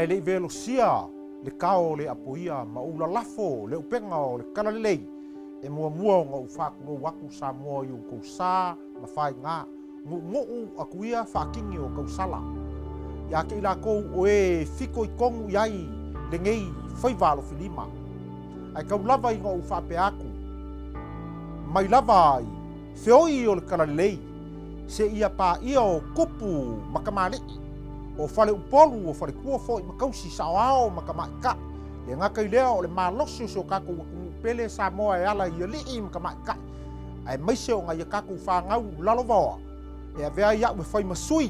Ae le i velosia le kao o le apoia ma ou lalafo le upega o le talalelei, e muamua ona ou faatulou atu Samoa i outou sa ma faiga, nuunuu atu ia faatini o tausala. Ia te i latou o e fitoitonu i ai lenei faiva alofilima. Ae tau lava ina ou faapea atu, mai lava i feoi o le talalelei, seia paia o tupu ma kamali'i, o faleupolu, o faletua foi ma tausi saoao ma tamaitai. Le gata i lea o le malosi o si o tatou atunuu pele Samoa e ala i alii ma tamaitai, aemaise o nai a tatou fanau lalovaoa e avea ai au e fai ma sui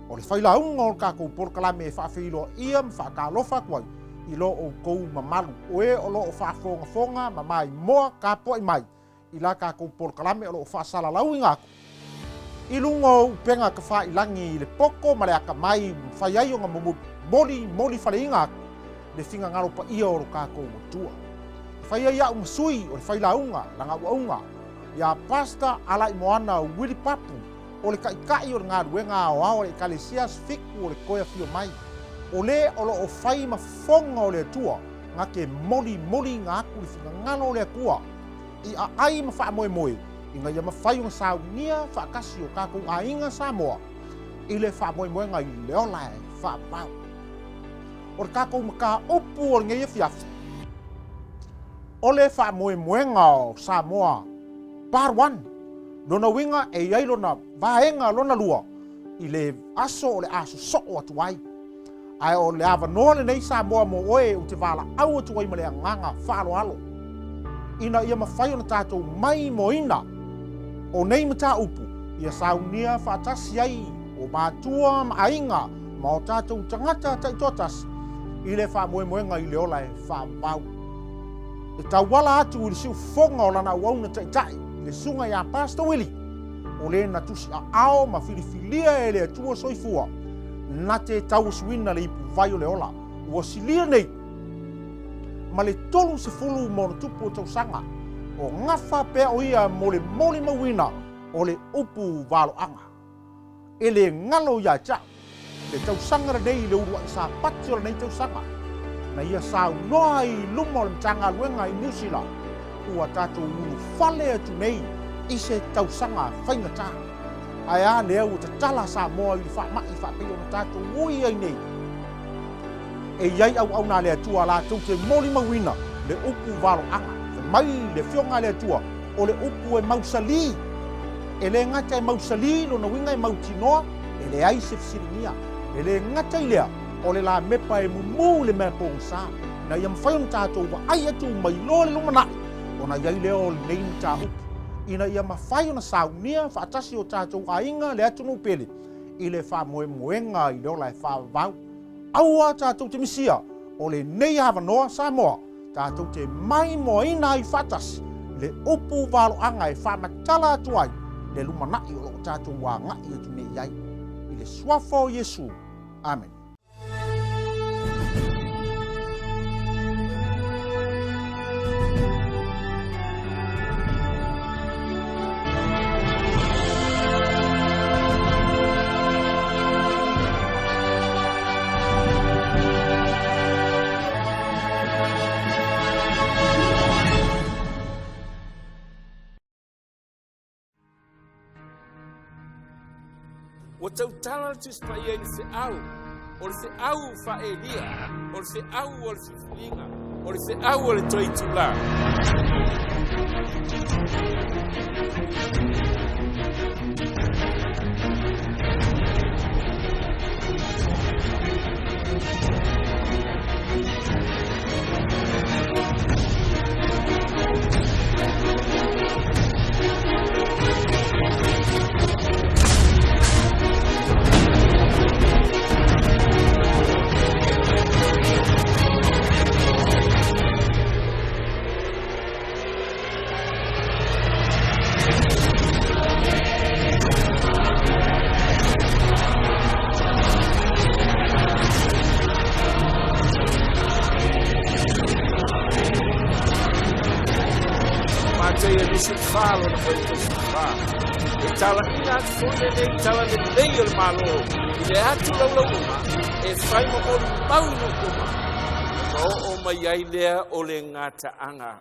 o le failauga o le tatou polokalame e faafeiloaia ma faatalofa atu ai i lo outou mamalu o e o lo o faafogafoga ma maimoa tapuai mai i la tatou polokalame o lo o faasalalauina atu i luga o upega tafailagi i le poto ma le atamai mafai ai ona momoli moli faleina atu le finagalo paia o lo tatou Atua. E fai ai au ma sui o le failauga lana auauna ia Pastor Alaimoana Willie Papu o le Taitai o le galuega aoao a le Ekalesia Aso Fitu o le Toe Afio Mai, o le o lo o fai ma fofoga o le Atua na te molimoliina atu le finagalo o le Atua i aai ma faamoemoe ina ia mafai ona saunia faatasi o tatou aiga Samoa i le faamoemoega i le ola e faavavau. O le tatou mataupu o lenei afiafi, o le faamoemoega o Samoa Part 1. Lona uiga e i ai lona vaega lona lua i le aso o le a sosoo atu ai. Ae o le avanoa lenei Samoa mo oe ou te valaau atu ai ma le agaga faaaloalo ina ia mafai ona tatou maimoaina o nei mataupu ia saunia faatasi ai o matua ma aiga ma o tatou tagata taitoatasi i le faamoemoega i le ola e faavavau. E tauala atu i le siufofoga o lana auauna taitai i le Susuga ia Pastor Willie, o le na tusiaao ma filifilia e le Atua Soifua na te tauasuina le ipuvai o le ola ua silia nei ma le 30 ma ono tupu o tausaga o gafa pea o ia mo le molimauina o le upu valoaga. E le galo ia te au le tausaga lenei i le uluai Sapati o lenei tausaga na ia saunoa ai i luma o le Matagaluega i Niu Sila, ua tatou ulufale atu nei i se tausaga faigata. Ae a lea ua tatala Samoa i le faamai faapei ona tatou ui ai nei? E i ai auauna a le Atua latou te molimauina le upu valoaga. Fai mai le Afioga a le Atua, o le upu e mausali. E le gata e mausali, lona uiga e mautinoa, e leai se fesiligia. E le gata i lea, o le lamepa e mumu i le mea pogisa, ina ia mafai ona tatou vaai atu ma iloa le lumanai, ona i ai lea o lenei mataupu, ina ia mafai ona saunia faatasi o tatou aiga le atunuu pele i le faamoemoega i le ola e faavavau. Aua tatou te misia o lenei avanoa Samoa tatou te maimoaina ai faatasi le upu valoaga e faamatala atu ai le lumanai o lo o tatou agai atu nei i ai. I le Suafa o Iesu. Amene. Ua tautala le Tusi Paia i le feau, o le feau faa-Elia, o le feau o le filifiliga, o le feau o le toe itulā. Faafaitotofa. E talaʻina atu foi lenei tala lelei o le Malo i le atu laulauga e fai ma molimau i nuu uma, ona oo mai ai lea o le gataaga.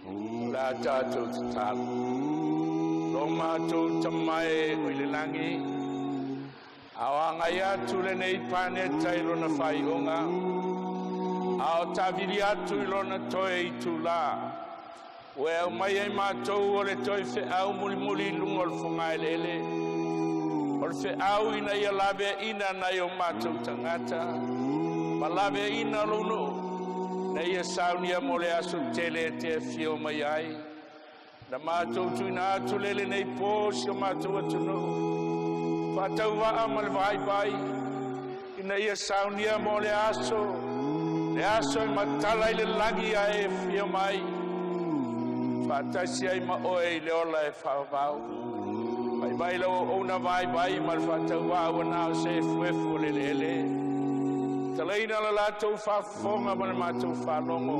O le a tatou tatalo. Lo matou Tama e o i le lagi, a o agai atu lenei paneta i lona faaiuga, a o tavili atu i lona toe itulā, ua e aumaia i matou o le toe feau mulimuli i luga o le fogaeleele, o le feau ina ia laveaina nai o matou tagata ma laveaina lou nuu, na ia saunia mo le aso tele e te afio mai ai. Na matou tuuina atu lea i lenei po si o matou atunuu, faatauvaa ma le vaivai, ina ia saunia mo le aso, le aso e matala i le lagi ae e afio mai, faatasi ai ma oe i le ola e faavavau. Vaivai lau auauna vaivai ma le faatauvaa ua na o se efuefu o le eleele. Talaina la latou faafofoga ma le matou faalogo,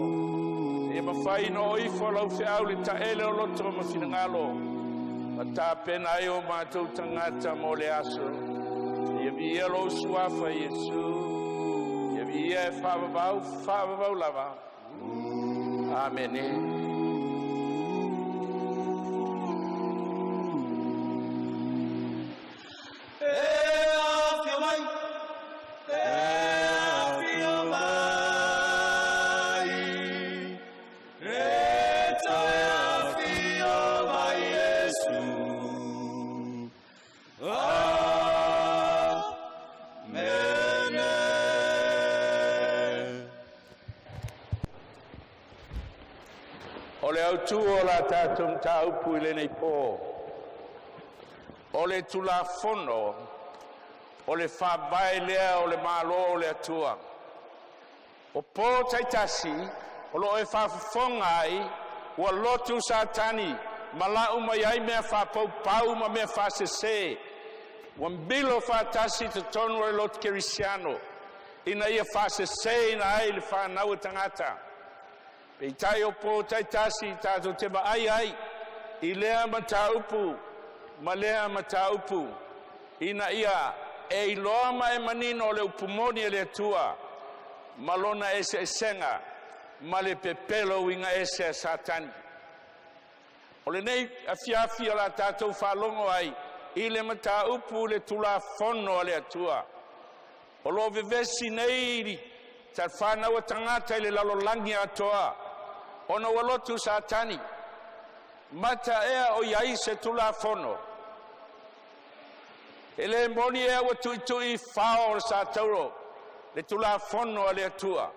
ia mafai ona oo ifo lau feau i le taele o loto ma finagalo, ma tapena ai o matou tagata mo le aso. Ia viia lou suafa Iesu, ia viia e faavavau, faavavau lava. Amene. E afio mai, e afio mai, e toe afio mai Iesu. Amene. O le autū o la tatou mataupu i lenei pō, o le Tulafono o le Faavae lea o le Malo o le Atua. O po taitasi o lo o e faafofoga ai ua lotu Satani ma lau mai ai mea faapaupau ma mea faasese, ua milo faatasi i totonu o le lotu kerisiano ina ia faaseseina ai le fanau a tagata. Peitai o po taitasi tatou te vaai ai i lea mataupu ma lea mataupu, ina ia e iloa ma e manino le upu moni a le Atua ma lona eseesega ma le pepelo uiga ese a Satani. O lenei afiafi o le a tatou faalogo ai i le mataupu i le Tulafono a le Atua. O lo o vevesi nei fanau a tagata i le lalolagi atoa ona ua lotu Satani, mata ea o i ai se Tulafono? E le moni ea ua tuitui i fao o le satauro le Tulafono a le Atua?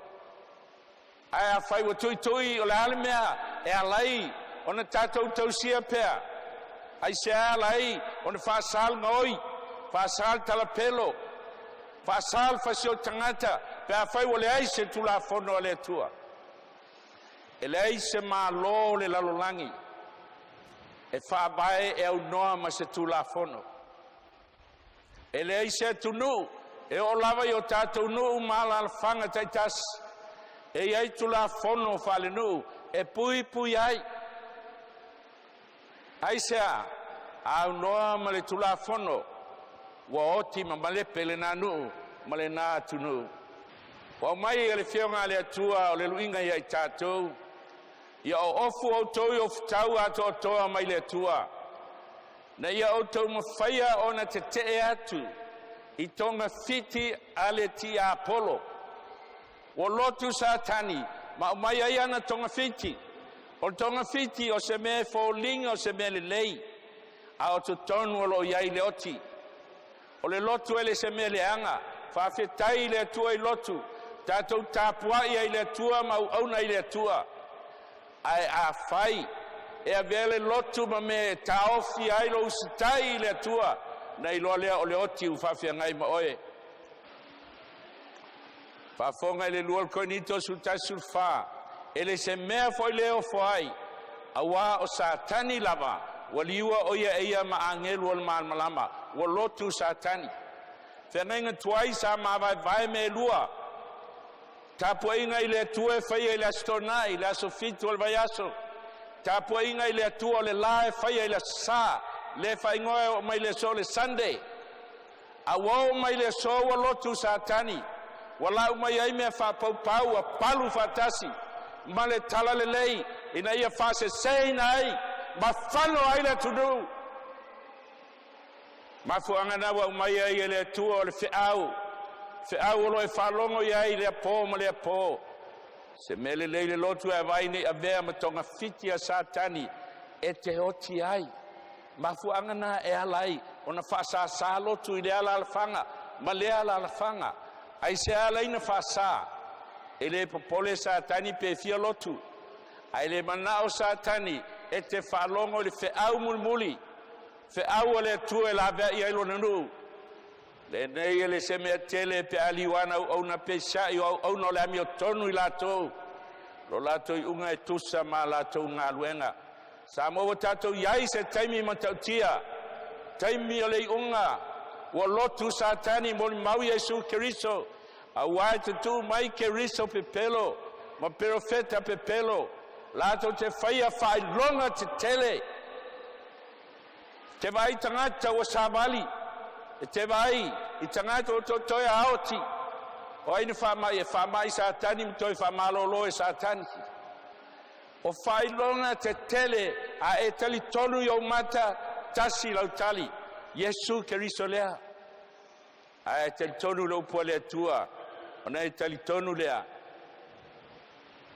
Ae afai ua tuitui, o le a le mea e ala ai ona tatou tausia pea? Aisea e ala ai ona faasa le gaoi, faasa le talapelo, faasa le fasi o le tagata pe afai ua leai se Tulafono a le Atua? E leai se malo o le lalolagi E faavae e aunoa ma se Tulafono. E leai se atunuu e oo lava i o tatou nuu ma alaalafaga taitasi e i ai tulafono faalenuu e puipui ai. Aisea? A aunoa ma le Tulafono, ua oti ma malepe lena nuu ma lena atunuu. Ua aumai e le Afioga a le Atua o le luiga ia i tatou, ia oofu outou i ofutau atoatoa mai le Atua, na ia outou mafaia ona teteʻe atu i togafiti a le tiapolo. Ua lotu Satani ma aumai ai ana togafiti. O le togafiti o se mea e foliga o se mea lelei, a o totonu o lo o i ai le oti. O le lotu e le se mea leaga. Faafetai i le Atua i lotu, tatou tapuai ai i le Atua ma auauna i le Atua. Ae afai e avea le lotu ma mea e taofi ai lou usitai i le Atua, na iloa lea o le oti ua faafeagai ma oe. Faafofoga i le 2 Korinito 11:14, e le se mea foi le ofo ai, auā o Satani lava ua liua o ia e ia ma agelu o le malamalama, ua lotu Satani. Feagaiga tuai sa mavaevae mea e lua, tapuaiga i le Atua e faia i le Aso Toonai, le aso 7 o le vaiaso, tapuaiga i le Atua o le la e faia i le Aso Sa, le faaigoa e oo mai le aso o le Sunday. A ua oo mai le aso ua lotu Satani, ua lau mai ai mea faapaupau, ua palu faatasi ma le talalelei ina ia faaseseina ai ma fano ai le atunuu. Mafuaaga na ua aumai ai e le Atua o le feau, feau o lo o e faalogo i ai i lea po ma lea po. Se mea lelei le lotu e vaai nei avea ma togafiti a Satani e te oti ai. Mafuaaga na e ala ai ona faasāsā lotu i lea alaalafaga ma lea alaalafaga. Aisea ala ai na faasā? E le popole Satani pe fia lotu, ae le manao Satani e te faalogo i le feau mulimuli, feau a le Atua e laveai ai lona nuu. Lenei e le se mea tele pe a liuana auauna peiseai o auauna o le amiotonu i latou, lo latou iuga e tusa ma latou galuega. Samoa ua tatou i ai i se taimi matautia, taimi o le iuga, ua lotu Satani molimau Iesu Keriso, auā e tutū mai Keriso pepelo ma perofeta pepelo, latou te faia faailoga tetele. Te vaai tagata ua savali, e te vaai i tagata ua totoe aoti. O ai na faamai? E faamai Satani ma toe faamalōlō e Satani. O faailoga tetele a e talitonu i ou mata, tasi lau tali, Iesu Keriso lea. Ae talitonu le upu a le Atua, ona e talitonu lea.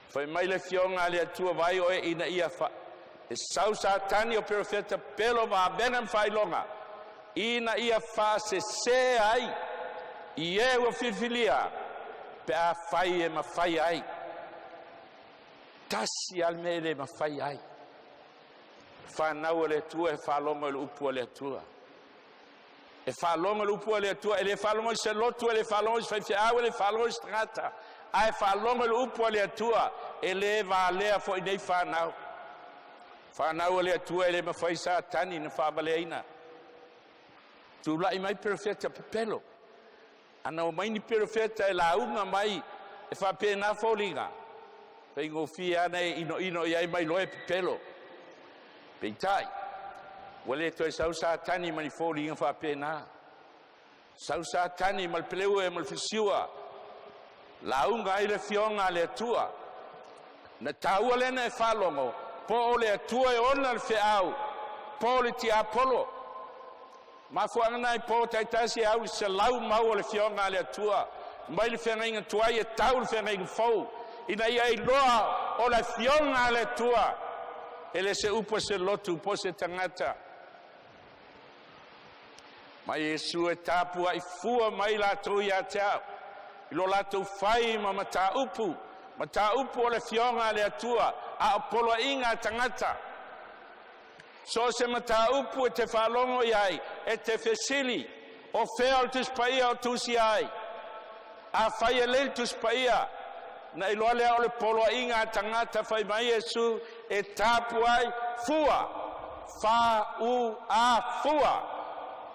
Fai mai le Afioga a le Atua, vaai oe ina ia fa... e sau Satani o perofeta pelo ma avega ma faailoga, ina ia faasese ai i e ua filifilia, pe afai e mafai ai. Tasi lava le mea e le mafai ai. Fanau a le Atua e faalogo i le upu a le Atua. E faalogo i le upu a le Atua, e le faalogo i se lotu, e le faalogo i se faifeau, e le faalogo i se tagata, ae faalogo i le upu a le Atua, e le valea foi nei fanau. Fanau a le Atua e le mafai Satani na faavaleaina. Tulai mai perofeta pepelo. Ana omai ni perofeta e lauga mai e faapena foliga, faigofie ana e inoino i ai mai loa e pepelo. Peitai, ua le toe sau Satani ma ni foliga faapena. Sau Satani ma le peleue ma le fasiua, lauga ai le Afioga a le Atua. Na taua lena e faalogo, po o le Atua e ona le feau, po o le tiapolo. Mafuaaga na i po taitasi e au i 100 mau o le Afioga a le Atua, mai le feagaiga tuai e tau le feagaiga fou, ina ia iloa o le Afioga a le Atua, e le se upu a se lotu po o se tagata. Ma Iesu e tapuai fua mai latou ia te au, i lo latou fai ma mataupu, mataupu o le Afioga a le Atua, a o poloaiga a tagata. So o se mataupu e te faalogo i ai, e te fesili, o fea o le Tusi Paia o tusia ai? Afai e lei le Tusi Paia, na iloa lea o le poloaiga a tagata. Fai mai Iesu e tapuai fua. F U A fua.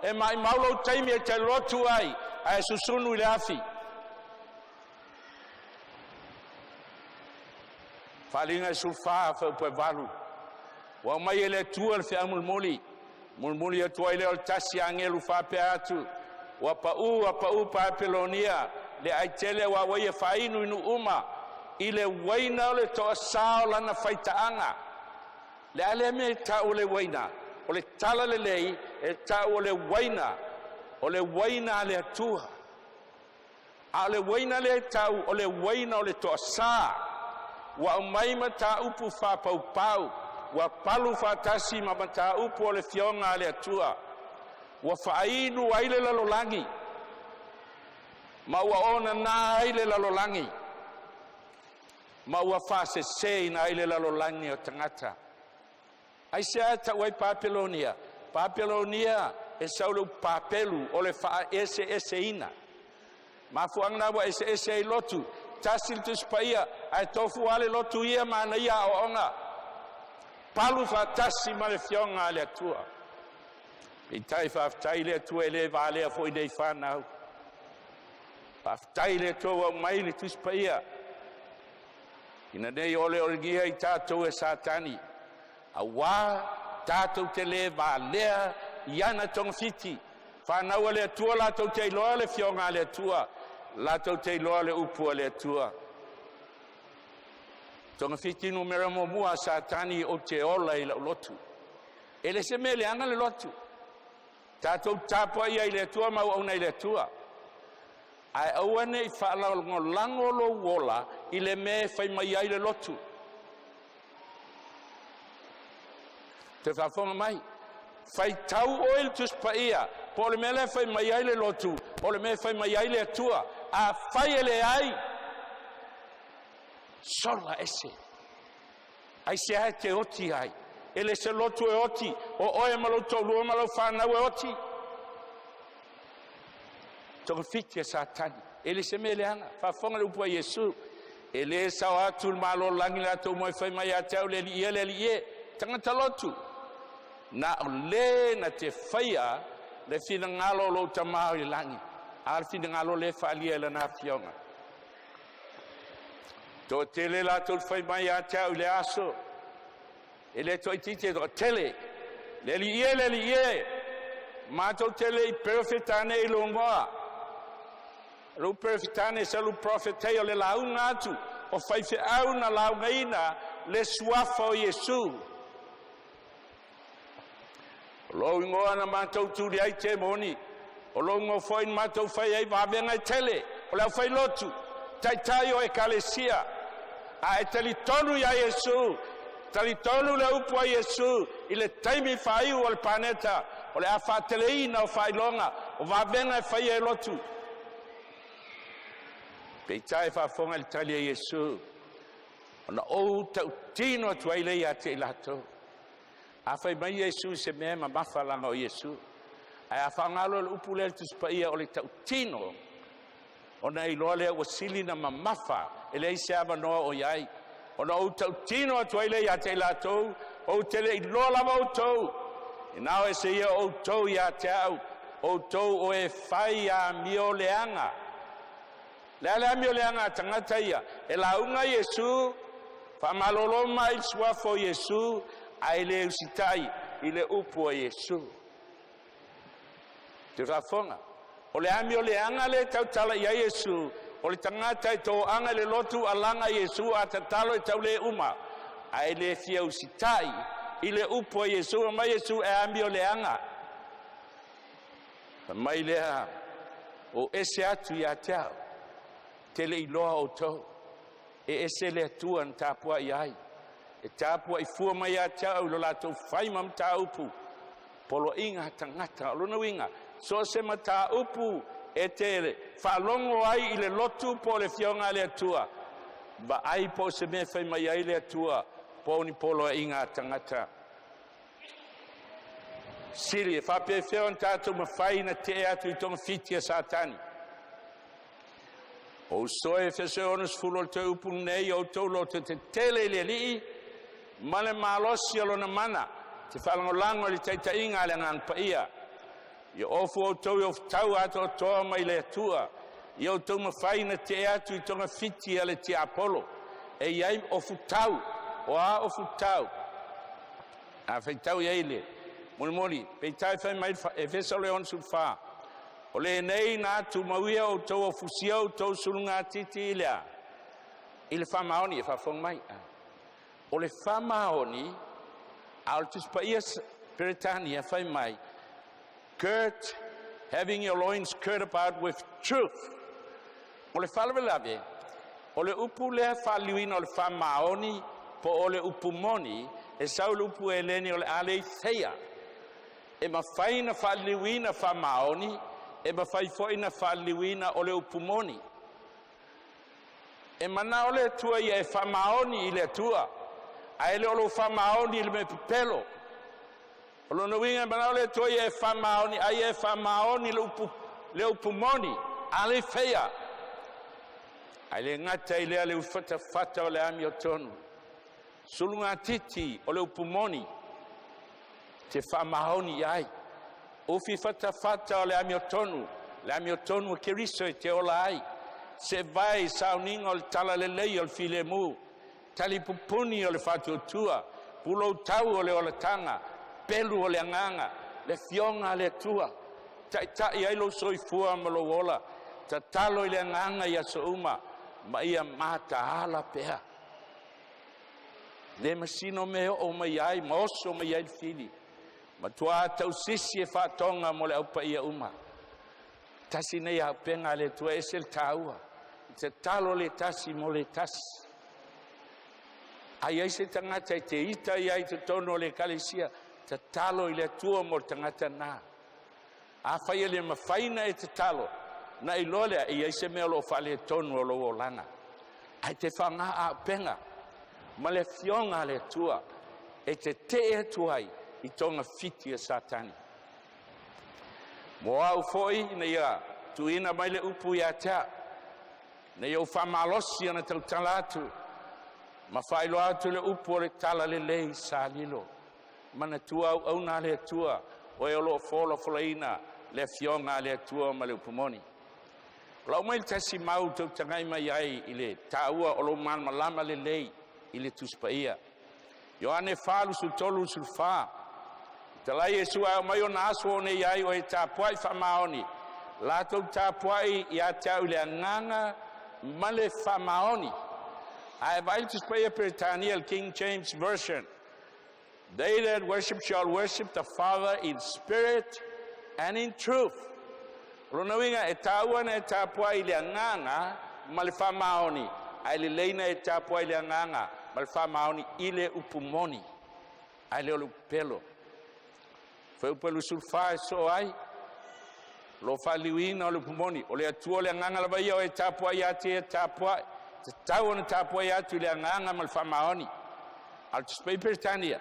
E maimau lou taimi e te lotu ai ae susunu i le afi. Faaaliga e 14 fuaiupu e 8. Ua aumai e le Atua le feau mulimuli, mulimuli atu ai lea o le tasi agelu faapea atu, ua paʻu ua paʻu Papelonia le aitele ua ua ia faainu i nuu uma i le uaina o le toasā o lana faitaaga. Le a lea mea e tau o le uaina? O le tala lelei e tau o le uaina, o le uaina a le Atua. A o le uaina lea e tau o le uaina o le toasā, ua aumai mataupu faapaupau, ua palu faatasi ma mataupu o le Afioga a le Atua, ua faainu ai le lalolagi ma ua onana ai le lalolagi ma ua faaseseina ai le lalolagi o tagata. Aisea e tau ai Papelonia? Papelonia e sau le upu Papelu o le faaeseeseina. Mafuaaga na ua eseese ai lotu, tasi le Tusi Paia ae tofu lava le lotu ia ma ana ia aoaoga, palu faatasi ma le Afioga a le Atua. Peitai, faafetai i le Atua e le valea foi nei fanau. Faafetai i le Atua ua aumai le Tusi Paia ina nei oleolegia i tatou e Satani, auā tatou te le valea i ana togafiti. Fanau a le Atua latou te iloa le Afioga a le Atua, latou te iloa le upu a le Atua. Togafiti numera muamua a Satani: ou te ola i lau lotu. E le se mea leaga le lotu, tatou tapuai ai i le Atua ma auauna i le Atua, ae aua ne i faalagolago lou ola i le mea e fai mai ai le lotu. Toe faafofoga mai, faitau oe i le Tusi Paia po o le mea lea e fai mai ai le lotu o le mea e fai mai ai le Atua. Afai e leai, sola ese. Aisea e te oti ai? E le se lotu e oti, o oe ma lou toalua ma lau fanau e oti. Togafiti a Satani, e le se mea leaga. Faafofoga le upu a Iesu, e le sao atu le Malo o le lagi latou moe fai mai ia te au, le Alii e, le Alii e, tagata lotu, na o le na te faia le finagalo o lou Tamā i le lagi, a le finagalo le faaalia e lana afioga. Toatele latou te fai mai ia te au i le aso, e le toaitiiti e toatele, le Alii e, le Alii e, matou te le i perofeta nei i lou igoa. Lou perofetane sa lu profetei o le lauga atu o faifeau na laugaina le suafa o Iesu. O lou igoa na matou tuli ai temoni, o lou igoa foi na matou fai ai vavega e tele. O le aufailotu, taitai o ekalesia, a e talitonu iā Iesu, talitonu le upu a Iesu i le taimi faaiu o le paneta, o le a faateleina o faailoga o vavega e faia e lotu. Peitai, faafofoga i le tali a Iesu, ona ou tautino atu ai lea ia te i latou. A fai mai Iesu i se mea, e mamafa laga o Iesu, ae a faaaoga loa le upu lea i le Tusi Paia o le tautino, ona iloa lea ua sili na mamafa, e leai se avanoa o i ai. Ona ou tautino atu ai lea ia te i latou, ou te le iloa lava outou, ina o ese ia outou ia te au, outou o e fai amio leaga. Le a le amio leaga a tagata ia? E lauga Iesu, faamalolo mai le suafa o Iesu, ae le usitai i le upu a Iesu. Te faafofoga, o le amio leaga le tautala i ai Iesu, o le tagata e toaga i le lotu alaga Iesu a tatalo e taulē uma, ae le fia usitai i le upu a Iesu. Mai Iesu e amio leaga. Fai mai lea, o ese atu ia te au, te le iloa outou. E ese le Atua na tapuai ai, e tapuai fua mai ia te au i lo latou fai ma mataupu poloaiga a tagata. O lona uiga, so o se mataupu e te faalogo ai i le lotu po o le Afioga a le Atua, vaai po o se mea e fai mai ai le Atua po o ni poloaiga a tagata. Sili e faapefea ona tatou mafai na te'e atu i togafiti a Satani? O uso e Efeso 60 o le toe upu nei, outou loto tetele i le Alii ma le malosi o lona mana. Te faalagolago i le taitaiga a le Agaga Paia. Ia ofu outou i ofutau atoatoa mai le Atua, ia outou mafai ona te'e atu i togafiti a le tiapolo. E i ai ofutau, o a ofutau? A faitau i ai le mulimuli, peitai fai mai Efeso le 64, o lenei na tumauia outou o fusia outou sulugatiti i le a? I le faamaoni e faafofoga mai. O le faamaoni, a o le Tusi Paia Peretania fai mai, girt, having your loins girt about with truth. O le faalavelave, o le upu lea faaliliuina o le faamaoni po o le upu moni, e sau le upu Eleni o le aletheia. E mafai na faaliliuina faamaoni, e mafai foi na faaliliuina o le upu moni. E manao le Atua ia e faamaoni i le Atua, ae le o lou faamaoni i le mea pepelo. O lona uiga e manao le Atua ia e faamaoni, ai e faamaoni le upu moni, aletheia. Ae le gata i lea le ufatafata o le amiotonu, sulugatiti o le upu moni, te faamaoni i ai. Ufi fatafata o le amiotonu, le amiotonu o Keriso e te ola ai, se vae i sauniga o le talalelei o le filemu, talipupuni o le faatuatua, puloutau o le olataga, pelu o le agaga, le afioga a le Atua, taitai ai lou soifua ma lou ola, tatalo i le agaga i aso uma, ma ia mataala pea. Le masino mea oo mai ai ma oso mai ai le fili, matua tausisi e faatoga mo le aupaia uma. Tasi nei auupega a le Atua ese le tāua, tatalo le tasi mo le tasi. Ai ai se tagata e te ita ia i totonu o le ekalesia, tatalo i le Atua mo le tagata na. Afai e le mafai ona e tatalo, na iloa lea e i ai se mea o lo o faaletonu o lou olaga. Ae te faaaoga auupega ma le afioga a le Atua e tetee atu ai i togafiti a Satani. Mo au foi ina ia tuuina mai le upu ia te au, ina ia ou faamalosi ona tautala atu ma faailoa atu le upu o le talalelei sa lilo. Manatua auauna a le Atua, o e o lo o folafolaina le afioga a le Atua ma le upu moni. O lau mai le tasi mau tautagai mai ai i le taua o lou malamalama lelei i le Tusi Paia. Ioane 4:23, talai Iesu ae mai ona aso o nei ai o e tapuai faamaoni, latou tapuai ia te au i le agaga ma le faamaoni. Ae vaai le Tusi Paia Peretania, le King James Version, they that worship shall worship the Father in spirit and in truth. O lona uiga e taua na e tapuai i le agaga ma le faamaoni, ae lelei na e tapuai i le agaga ma le faamaoni i le upu moni, ae le o le upu pelo. Fuaiupu 24 e soo ai, lo faaliliuina o le upu moni, o le Atua o le agaga lava ia o e tapuai ia te ia tapuai, tatau ona tapuai atu i le agaga ma le faamaoni. A o le Tusi Paia Peretania,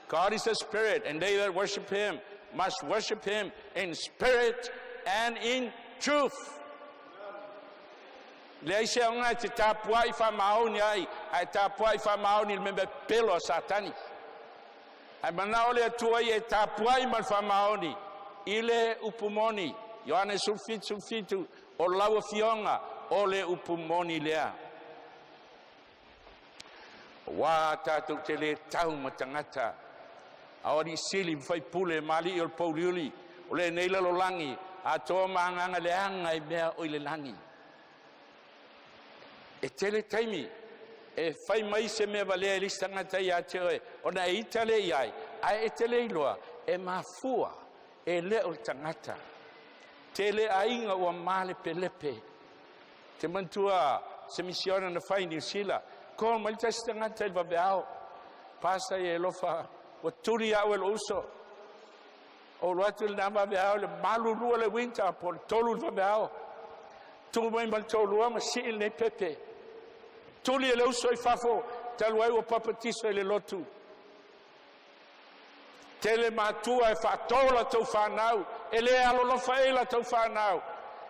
God is a spirit, and they that worship him must worship him in spirit and in truth. Leai se aoga e te tapuai faamaoni ai, ae tapuai faamaoni i le mea pelo a Satani. Ae manao le Atua ia e tapuai ma le faamaoni i le upu moni. Ioane 17:17, o lau afioga o le upu moni lea. Ua tatou te le tau ma tagata, a o alii sili ma faipule ma alii o le pouliuli o lenei lalolagi atoa ma agaga leaga i mea o i le lagi. E tele taimi e fai mai se mea valea e le isi tagata ia te oe, ona e ita le i ai, ae e te le iloa, e mafua e le o le tagata. Tele aiga ua malepelepe. Te manatua se misiona na fai i Niu Sila, ko mai le tasi tagata i le vaveao. Pasa ia e alofa, ua tuli au e lou uso. O alu atu le vaveao le malulua le winter po le 3 le vaveao. Tu mai ma le toalua ma sii lenei pepe. Tuli e le uso i fafo, talu ai ua papatiso i le lotu. Tele matua e faato latou fanau, e le alolofa ai latou fanau.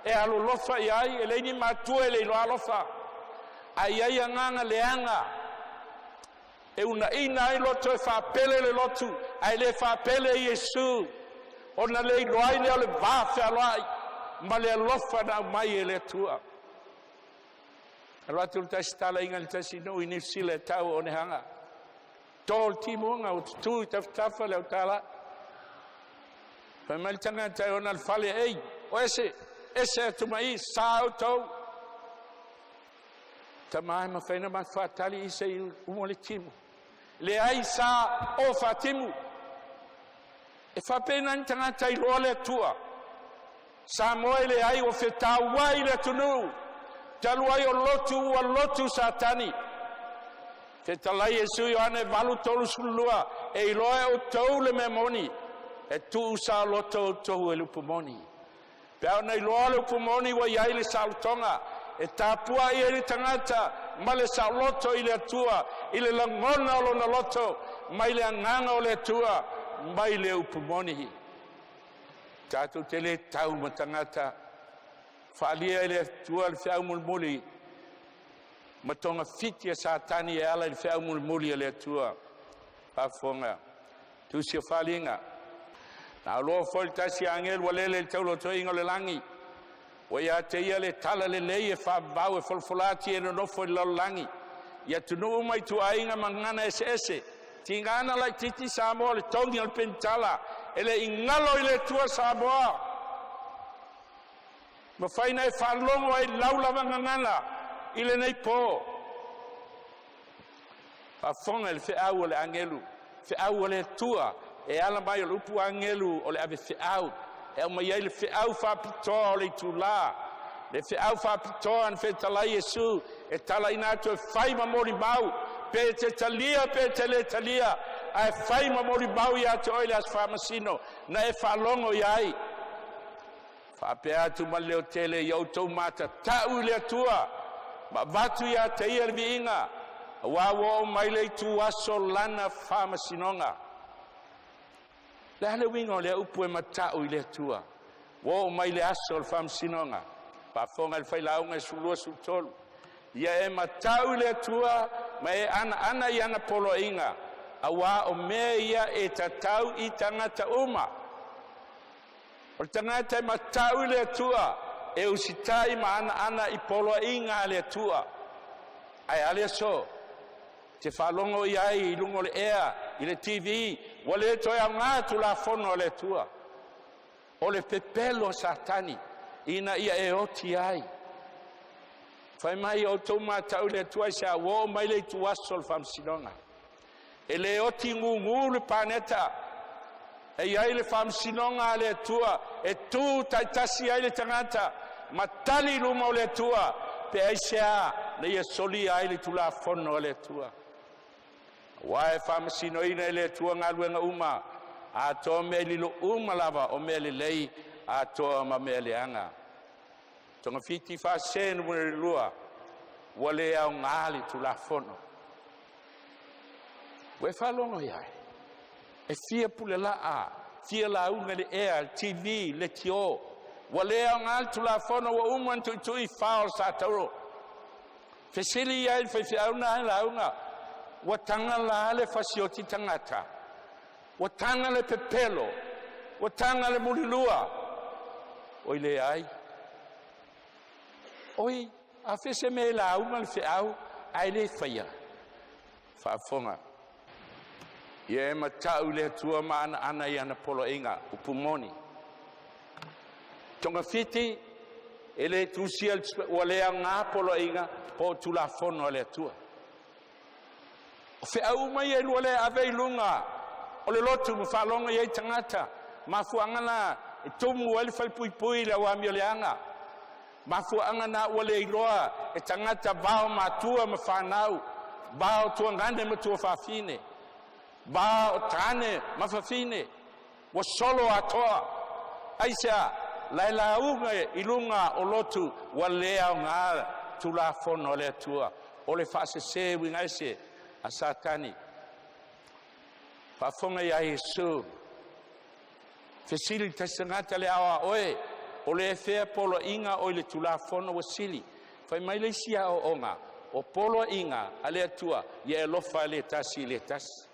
E alolofa i ai, e leai ni matua e le iloa alofa. Ae i ai agaga leaga, e unaina ai loto e faapele le lotu, Ae le faapele Iesu, ona le iloa ai lea o le va fealoai ma le alofa na aumai e le Atua. Alu atu le tasi talaiga i le tasi nuu i Niu Sila e tau o Onehanga. To le timuga ua tutu i tafatafa le autala. Fai mai le tagata e ona le fale, ei, o ese, ese atu mai i, sa outou. Tama e mafai ona matou faatali i se i uma le timu. Leai sa o faatimu. E faapena ni tagata iloa le Atua. Samoa e leai ua fetauai le atunuu talu ai o lotu ua lotu Satani. Fetalai Iesu Ioane 8:32, e iloa e outou le mea moni, e tuu saoloto outou e le upu moni. Pe a ona iloa le upu moni ua i ai le saolotoga, e tapuai ai le tagata ma le saoloto i le Atua, i le lagona o lona loto, mai le agaga o le Atua, mai le upu moni. Tatou te le tau ma tagata, faalia e le Atua le feau mulimuli ma togafiti a Satani e ala i le feau mulimuli a le Atua. Faafofoga, tusi o faaaliga. Na auloa foi le tasi agelu ua lele i le taulotona o le lagi, ua ia te ia le tala lelei e faavavau e folafola atu i e nonofo i le lalolagi, i atunuu ma ituaiga ma gagana eseese. Tigana laititi Samoa o le togi o le penitala, e le i galo i le Atua Samoa. Mafai na e faalogo ai lau lava gagana i lenei po. Faafofoga i le feau o le agelu, feau o le Atua e ala mai o le upu agelu o le ave feau, e aumai ai le feau faapitoa o le itulā, le feau faapitoa na fetalai Iesu e talaina atu e fai ma molimau, pe te talia pe te le talia, ae fai ma molimau ia te oe i le aso faamasino na e faalogo i ai. Faapea atu ma le leotele ia outou matatau i le Atua ma avatu ia te ia le viiga, auā ua oo mai le ituaso lana faamasinoga. Le a le uiga o lea upu e mata'u i le Atua? Ua oo mai le aso o le faamasinoga. Faafofoga i le Failauga e 12, 13. Ia e mata'u i le Atua ma e anaana i ana poloaiga, auā o mea ia e tatau i tagata uma. O le tagata e mata'u i le Atua e usitai ma anaana i poloaiga a le Atua. Ae a le aso? Te faalogo i ai i luga o le ea i le TV, ua le toe aoga Tulafono a le Atua. O le pepelo a Satani ina ia e oti ai. Fai mai outou mata'u i le Atua aisea? Ua oo mai le ituaso o le faamasinoga. E le oti gugu le paneta, e i ai le faamasinoga a le Atua e tu taitasi ai le tagata ma tali i luma o le Atua pe aisea na ia solia ai le Tulafono a le Atua. Auā e faamasinoina e le Atua galuega uma, atoa mea lilo uma lava o mea lelei atoa ma mea leaga. Togafiti faasese numera 2, ua le aoga le Tulafono. Ua e faalogo i ai? E fia pulelaa, fia lauga i le ea, le TV, leitio, ua le aoga le Tulafono, ua uma ona tuitui i fao o le satauro. Fesili i ai le faifeau na e lauga, ua taga la le fasioti tagata, ua taga le pepelo, ua taga le mulilua? Oi leai. Oi, a fese me lauga le feau, ae le faia. Faafofoga. Ia e mata'u i le Atua ma anaana i ana poloaiga, upu moni. Togafiti e le tusia ua le aoga poloaiga po o Tulafono a le Atua. O feau uma ia e lua le ave i luga o le lotu ma faalogo i ai tagata, mafuaaga na e tumu ai le falepuipui i le auamio leaga. Mafuaaga na ua le iloa e tagata vao matua ma fanau, vao tuagane ma tuafafine, va o tane ma fafine, ua solo atoa. Aisea? La e lauga i luga o lotu ua le aoga Tulafono a le Atua. O le faasese uiga ese a Satani. Faafofoga ia Iesu. Fesili le tasi tagata le ao a oe, o le fea poloaiga o i le Tulafono ua sili? Fai mai le isi aoaoga, o poloaiga a le Atua, ia e alofa le tasi i le tasi.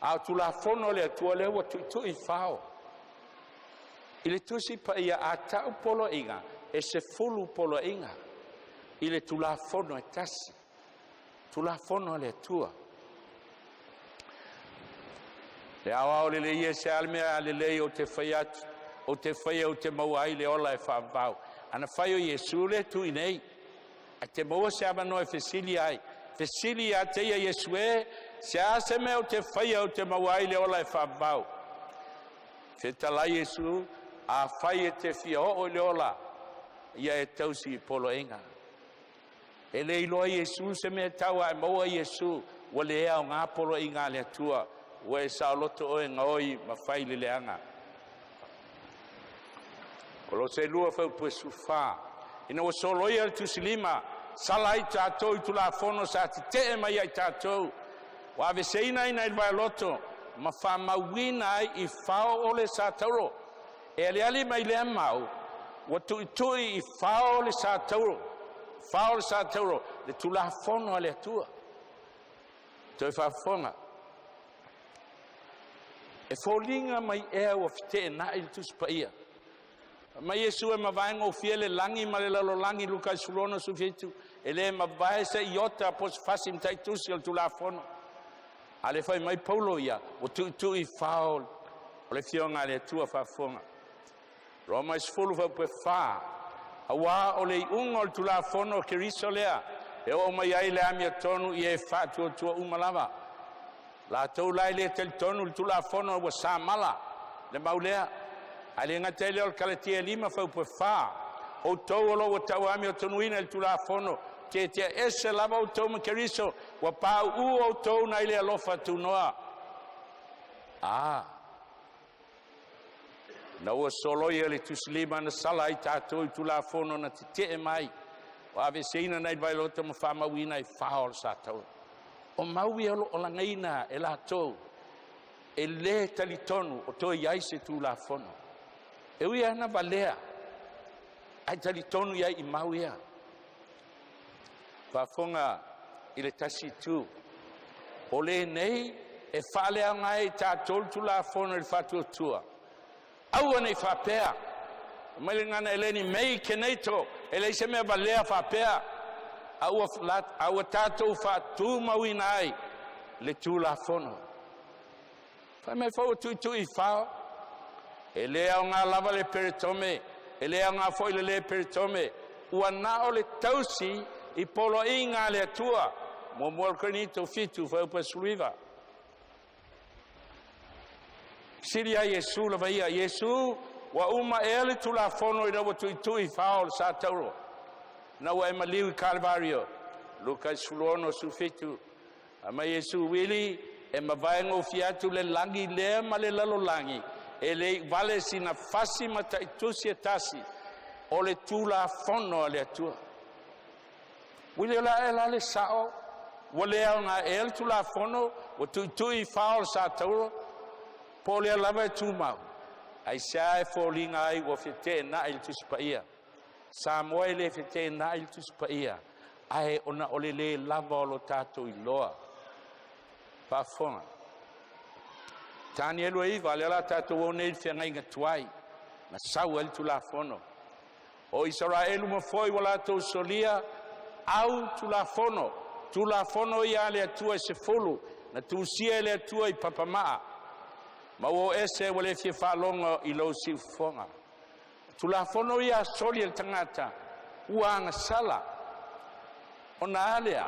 A o Tulafono a le Atua lea ua tuitui i fao. I le Tusi Paia a tau poloaiga, e 10 poloaiga i le Tulafono e tasi, Tulafono a le Atua. Le aoao lelei e, se a le mea lelei ou te fai atu, ou te faia ou te maua ai le ola e faavavau. Ana fai o Iesu lea e tu i nei, ae te maua se avanoa e fesili ai, fesili ia te ia Iesu e, se a se mea ou te faia ou te maua ai le ola e faavavau? Fetalai Iesu, afai e te fia oo i le ola, ia e tausi i poloaiga. E le iloa Iesu se mea e tau ae maua Iesu, ua le aoga poloaiga a le Atua, ua e saoloto oe gaoi ma fai le leaga. Kolose 2 fuaiupu 14, ina ua soloia le tusilima, sala ai tatou i Tulafono sa tete'e mai ia i tatou, ua aveeseina ai nai le vailoto ma faamauina ai i fao o le satauro. E aliali mai lea mau ua tuitui i fao le satauro, fao le satauro, le Tulafono a le Atua. Toe faafofoga, e foliga mai ea ua feteenai le Tusi Paia. Fai mai Iesu e mavae gofie le lagi ma le lalolagi, Luka 16:17, e le mavae se iota po o se fasi ma taitusi o le Tulafono. A le fai mai Paulo ia, ua tuitui i fao o le Afioga a le Atua faafofoga. Roma 10 fuaiupu 4, auā o le iuga o le Tulafono o Keriso lea, e oo mai ai le amiotonu i e faatuatua uma lava. Latou la e le talitonu i le Tulafono ua samala le mau lea. Ae le gata i lea o le Kalatia 5 fuaiupu 4, outou o lo o ua tauamiotonuina i le Tulafono, tietie ese lava outou ma Keriso, ua pauu outou nai le alofa tunoa. A, na ua soloia le tusilima na sala ai tatou i Tulafono na tete'e mai, ua aveeseina nai le vailoto ma faamauina ai fao o le satauro. O mau ia o lo o lagaina e latou e lē talitonu o toe i ai se Tulafono. E ui lava ina valea, ae talitonu i ai i mau ia. Faafofoga i le tasi itu, o lenei e faaleaoga ai e tatou le Tulafono i le faatuatua, aua nei faapea. Mai le gagana Eleni, mei keneito, e leai se mea valea faapea, a ua, a ua tatou faatumauina ai le Tulafono. Fai mai foi ua tuitui i fao, e le aoga lava le peretome, e le aoga foi le lē peretome, ua na o le tausi i poloaiga a le Atua. 1 Korinito 7 fuaiupu 19. Sili ai Iesu lava ia, Iesu ua uma ea le Tulafono ina ua tuitui i fao o le satauro, na ua e maliu i Kalvario, Luka 16:17. Fai mai Iesu, Uili, e mavae gofie atu le lagi lea ma le lalolagi, e le i vale sina fasi ma taitusi e tasi o le Tulafono a le Atua. Uili o le a la le sao, ua le aoga ea le Tulafono, ua tuitui i fao o le satauro, po o lea lava e tumau? Aisea e foliga ai ua feteenai le Tusi Paia? Samoa e le feteenai le Tusi Paia, ae ona o le lē lava o lo tatou iloa. Faafofoga. Tanielu e 9, lea la tatou o nei i le feagaiga tuai, na sau ai le Tulafono. O Isaraelu ma foi ua latou solia au Tulafono, Tulafono ia a le Atua e 10, na tusia e le Atua i papamaa, ma ua o ese ua le fia faalogo i lou siufofoga. Tulafono ia a soli e le tagata, ua agasala. Ona a lea,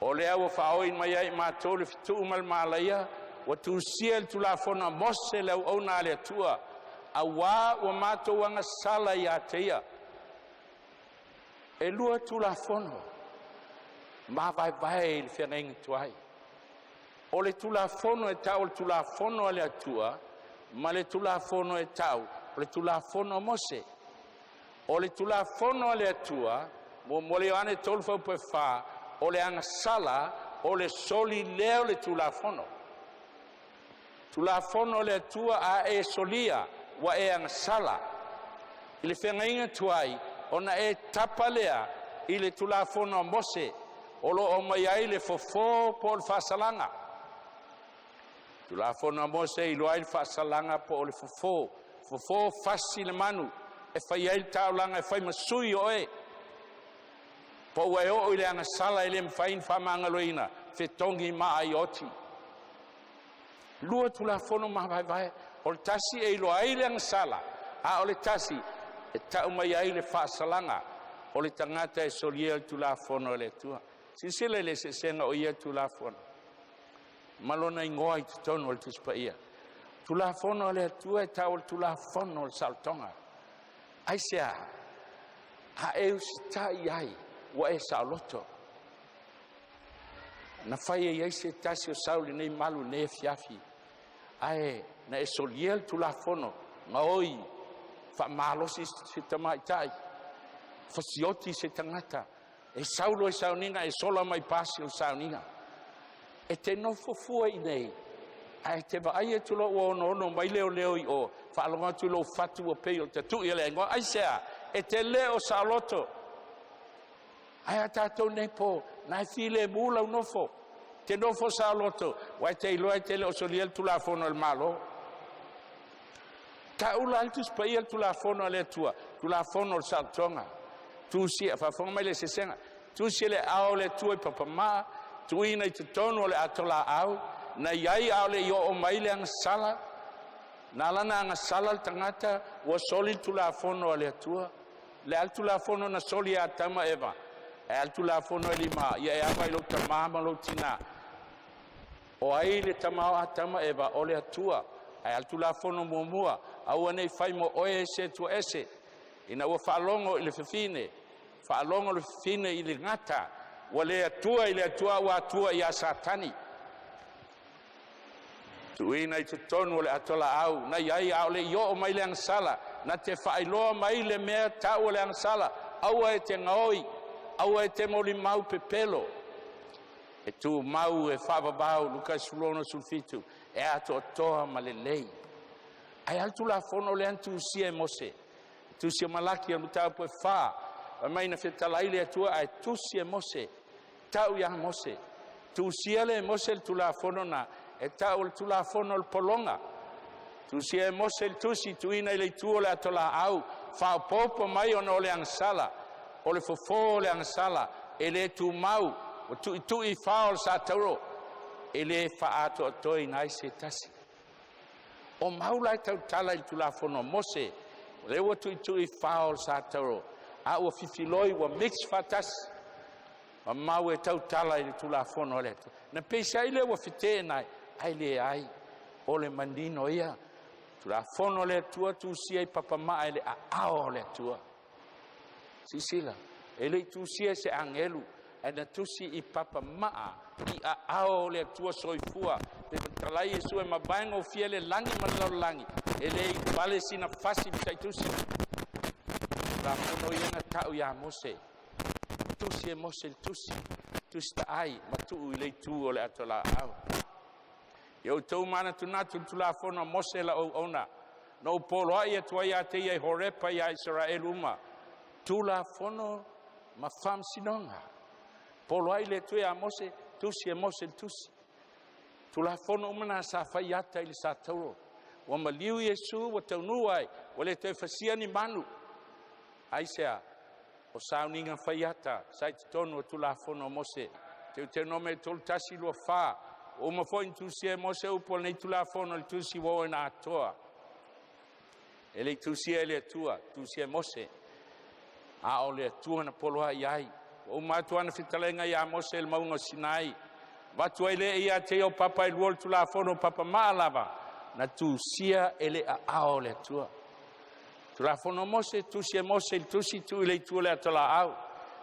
o lea ua faaoi mai ia i matou le fetuu ma le malaia, ua tusia i le Tulafono a Mose le auauna a le Atua, auā ua matou agasala ia te ia. E lua Tulafono mavaevae i le feagaiga tuai. O le Tulafono e tau o le Tulafono a le Atua ma le Tulafono e tau o le Tulafono a Mose. O le Tulafono a le Atua, 1 Ioane 3 fuaiupu 4, o le agasala, o le soli lea o le Tulafono. Tulafono a le Atua a e solia, ua e agasala. I le feagaiga tuai, ona e tapa lea i le Tulafono a Mose, o lo o aumai ai le fofo po o le faasalaga. Tulafono a Mose e iloa ai le faasalaga po o le fofo, fofo fasi le manu e fai ai le taulaga e fai ma sui o oe. Po ua e oo i le agasala e le mafai ona faamagaloina, fetogi maa ia oti. Lua Tulafono mavaevae, o le tasi e iloa ai le agasala, a o le tasi e tau mai ai le faasalaga o le tagata e solia le Tulafono a le Atua. Silasila i le eseesega o ia Tulafono ma lona igoa i totonu o le Tusi Paia. Tulafono a le Atua e tau o le Tulafono o le saolotoga. Aisea? A e usitai i ai ua e saoloto. Na fai e i ai se tasi o sau i lenei malu i lenei afiafi, ae na e solia le Tulafono, gaoi, faamalosi se tamaitai, fasioti se tagata, e sau loa i le sauniga e sola mai pasi o le sauniga. E te nofo fua i inei ae e te vaai atu loa ua onoono mai leoleo i o, faalogo atu i lou fatu ua pei o le tatui a le aingoa. Aisea? E te le o saoloto. Ae a tatou nei po, na e filemu lau nofo, e te nofo saoloto, aua e te iloa e te le o solia le Tulafono a le Malo. Tau la le Tusi Paia le Tulafono a le Atua, Tulafono o le saolotoga. Tusia, faafofoga mai i le eseesega, tusi e le aao o le Atua i papamaa, tuuina i totonu o le atolau, na i ai a o le i oo mai le agasala. Na ala ona agasala le tagata ua soli le Tulafono a le Atua. O le a le Tulafono na soli e Atama ma Eva? E a le Tulafono e lima? Ia e ava i lou tama ma lou tina. O ai le tama o Atama ma Eva? O le Atua. Ae a le Tulafono muamua? Aua ne i fai mo oe se Atua ese. Ina ua faalogo i le fafine, faalogo le fafine i le gata, ua le atua i le Atua a ua atua ia Satani. Tuuina i totonu o le atolau na i ai a o le i oo mai le agasala, na te faailoa mai le mea tau o le agasala, aua e te gaoi, aua e te molimau pepelo, e tumau e faavavau. Luka 16:17 e atoatoa ma lelei. Ae a le Tulafono lea na tusia e Mose? Tusi o Malaki o le mataupu e 4, fai mai na fetalai le Atua ae tusi e Mose, tau ia Mose, tusia lea e Mose le Tulafono lena e tau o le Tulafono o le pologa. Tusia e Mose le tusi tuuina i le itu o le atolaau, faaopoopo mai ona o le agasala, o le fofo o le agasala e le tumau, ua tuitui i fao o le satauro e le faaatoatoaina ai se tasi. O mau la e tautala i le Tulafono a Mose, o lea ua tuitui i fao o le satauro, a ua fifiloi ua mix faatasi ma mau e tautala i le Tulafono a le Atua. Na peiseai lea ua feteenai, ae leai, o le manino ia. Tulafono a le Atua tusia i papamaa i le aao o le Atua. Silasila, e le i tusia e se agelu, ae na tusi i papamaa i aao o le Atua Soifua. Pe talai Iesu e mavae gofie le lagi ma le lalolagi, e le i pale sina fasi ma taitusi. Tulafono ia na tau ia Mose, tusi e Mose le tusi, tusi taai ma tuu i le itu o le atolaau. Ia outou manatunatu i le Tulafono a Mose lau auauna, na ou poloai atu ai ia te ia i Horepa iā Isaraelu uma, Tulafono ma faamasinoga. Poloai le Atua ia Mose, tusi e Mose le tusi. Tulafono uma na sa fai ata i le satauro. Ua maliu Iesu ua taunuu ai, ua le toe fasia ni manu. Aisea? O sauniga faiata sa i totonu o Tulafono a Mose. Teutonome 3:1-24, ua uma foi ona tusia e Mose upu o lenei Tulafono i le tusi ua oo ina atoa. E le i tusia e le Atua, tusia e Mose, a o le Atua na poloai ai. Ua uma atu ana fetalaiga ia Mose i le mauga o Sinai, avatu ai lea ia te ia o papa e lua o le Tulafono, papamaa lava na tusia e le aao o le Atua. Tulafono a Mose, tusi e Mose i le tusi, tuu i le itu o le atolaau.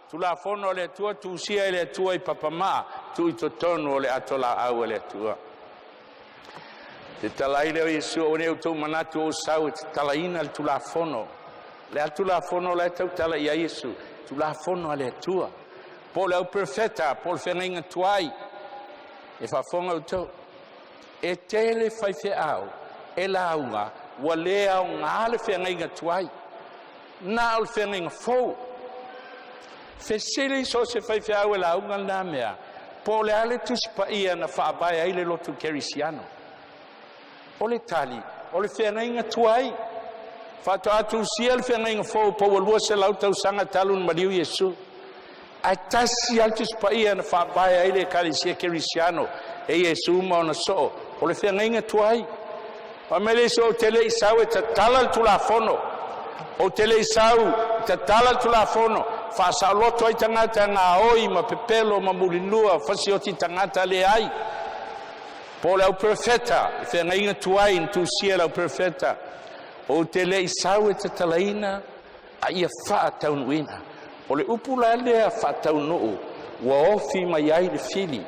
Tulafono a le Atua, tusia e le Atua i papamaa, tuu i totonu o le atolaau a le Atua. Fetalai lea o Iesu, aua ne i outou manatu ua ou sau e tatalaina le Tulafono. O le a le Tulafono la e tautala i ai Iesu? Tulafono a le Atua. Po o le auperofeta, po o le feagaiga tuai, e faafofoga outou. E tele faifeau e lauga ua le aoga le feagaiga tuai, na o le feagaiga fou. Fesili so o se faifeau e lauga lena mea, po o le a le tusi paia na faavae ai le lotu kerisiano. O le tali, o le feagaiga tuai. Faatoa tusia le feagaiga fou po ua 200 tausaga talu ona maliu Iesu. Ae tasi lava le Tusi Paia na faavae ai le Ekalesia Kerisiano e Iesu ma ona soo, o le feagaiga tuai. Fai mai le Iesu, ou te le i sau e tatala le Tulafono, ou te le i sau e tatala le Tulafono, faasaoloto ai tagata gaoi ma pepelo ma mulilua fasioti tagata, leai. Po o le auperofeta, le feagaiga tuai na tusia e le auperofeta, ou te le i sau e tatalaina a ia faataunuuina. O le upu la lea faataunuu ua ofi mai ai le fili.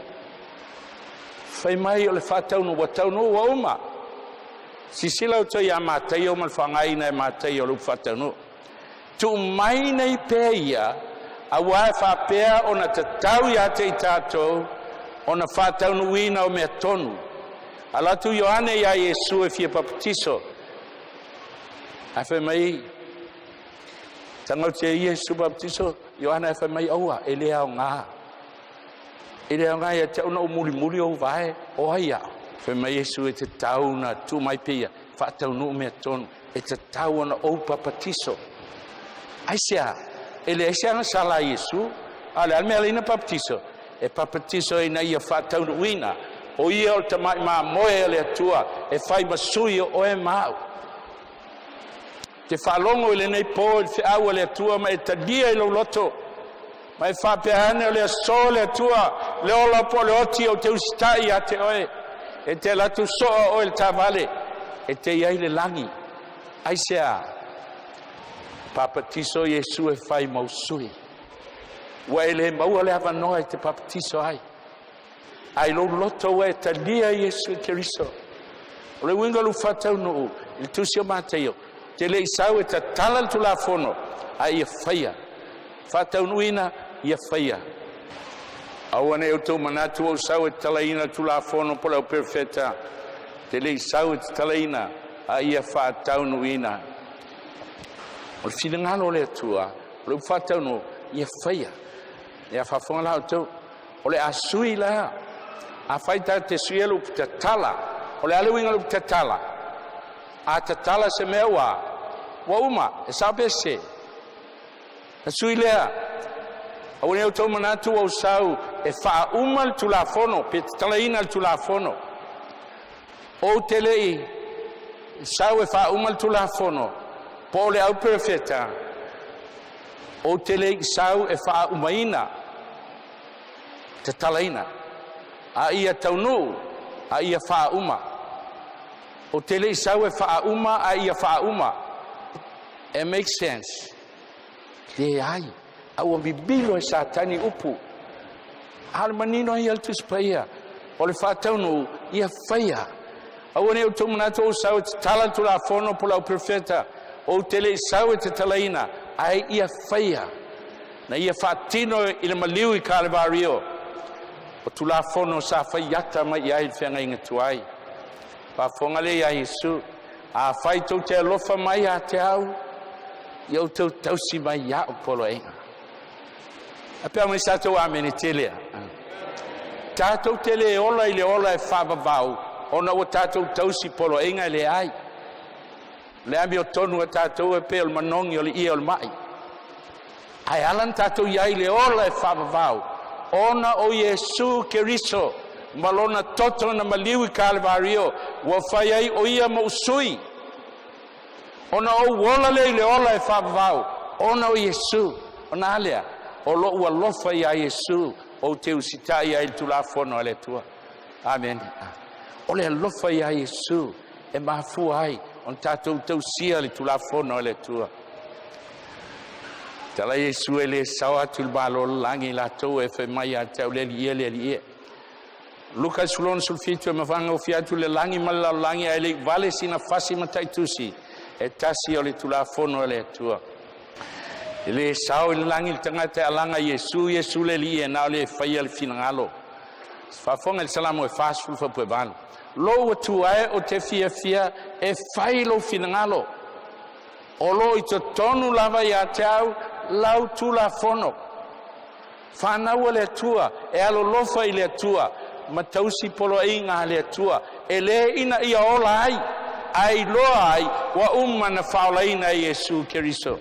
Fai mai o le faataunuu ua taunuu ua uma. Silasila outou ia Mataio ma le faaaogaina e Mataio o le upu faataunuu. Tuu mai nei pea ia, auā e faapea ona tatau ia te i tatou ona faataunuuina o mea tonu. Alu atu Ioane iā Iesu e fia papatiso, ae fai mai tagautia Iesu papatiso Ioane, ae fai mai, aua e le aoga, e le aoga ia te au na ou mulimuli ou vae, o ai au? Fai mai Iesu, e tatau na tuu mai pea faataunuu mea tonu, e tatau ona ou papatiso. Aisea? E leai se agasala a Iesu, a o le a le mea e ala ai ona papatiso? E papatiso ina ia faataunuuina o ia o le tamai mamoe a le Atua e fai ma sui o oe ma au. Te faalogo i lenei po i le feau a le Atua ma e talia i lou loto, ma e faapea ane, o le aso le Atua, le ola po o le oti, ou te usitai ia te oe. E te alu atu soa oe i le taavale, e te i ai le lagi. Aisea? Papatiso Iesu e fai mau sui. Ua e le maua le avanoa e te papatiso ai. Ae i lou loto ua e talia Iesu Keriso. O le uiga o le faataunuu i le tusi o Mataio, te le i sau e tatala le Tulafono, a ia faia. Faataunuuina, ia faia. Aua ne i outou manatu ua ou sau e tatalaina le Tulafono po o le auperofeta, te le i sau e tatalaina, a ia faataunuuina. O le finagalo o le Atua, o le upu faataunuu, ia faia. Ia faafofoga la outou, o le a sui la, afai tatou te suia le upu tatala, o le a le uiga o le upu tatala? A tatala se mea ua uma, e sao pe sese? Na sui lea, aua ne i outou manatu ua ou sau e faauma le Tulafono pe tatalaina le Tulafono. Ou te le i sau e faauma le Tulafono po o le auperofeta, ou te le i sau e faaumaina, tatalaina, a ia taunuu, a ia faauma. Ou te le i sau e faauma, a ia faauma. It makes sense. Leai, a ua mimilo e Satani upu. A o le manino ai o le Tusi Paia, o le faataunuu ia faia. Aua ne i outou manatu ou sau e tatala le Tulafono po o le auperofeta, ou te le i sau e tatalaina, ae ia faia. Na ia faatino i le maliu i Kalevario, o Tulafono sa faiata mai i ai le feagaiga tuai. Faafofoga lea ia Iesu, afai tou te alofa mai ia te au, ia outou tausi mai ia'u poloaiga. A pe mai sa tou amene tele a. Tatou te le ola i le ola e faavavau ona ua tatou tausi poloaiga, e leai. Le amiotonu a tatou e pei o le manogi o le ie o le mai. Ae ala na tatou iai le ola e faavavau ona o Iesu Keriso ma lona toto na maliu i Kalevario ua fai ai o ia mo usui. Ona ou ola lea i le ola e faavavau ona o Iesu. Ona a lea, o lou alofa iā Iesu ou te usitai ai i le Tulafono a le Atua. Amene. O le alofa iā Iesu e mafua ai ona tatou tausia le Tulafono a le Atua. Tala Iesu, e le sao atu i le Malo o le lagi latou e fai mai ia te au, le Alii e, le Alii e. Luka 16:17, e mafaga atu le lagi ma le lalolagi ae le i vale sina fasi mataitusi e tasi o le Tulafono a le Atua. E le sao i le lagi le tagata e alaga Iesu, Iesu le Alii e, na o le faia le finagalo. Faafofoga i le Salamo e 40 fuaiupu e 8. Lou Atua e, o te fiafia e fai lou finagalo. O lo i totonu lava ia te au lau Tulafono. Whānaua le Atua, e alolofa i le Atua, ma tausi poloaiga a le Atua, e lē ina ia ola ai, ae iloa ai ua uma na faaolaina e Iesu Keriso.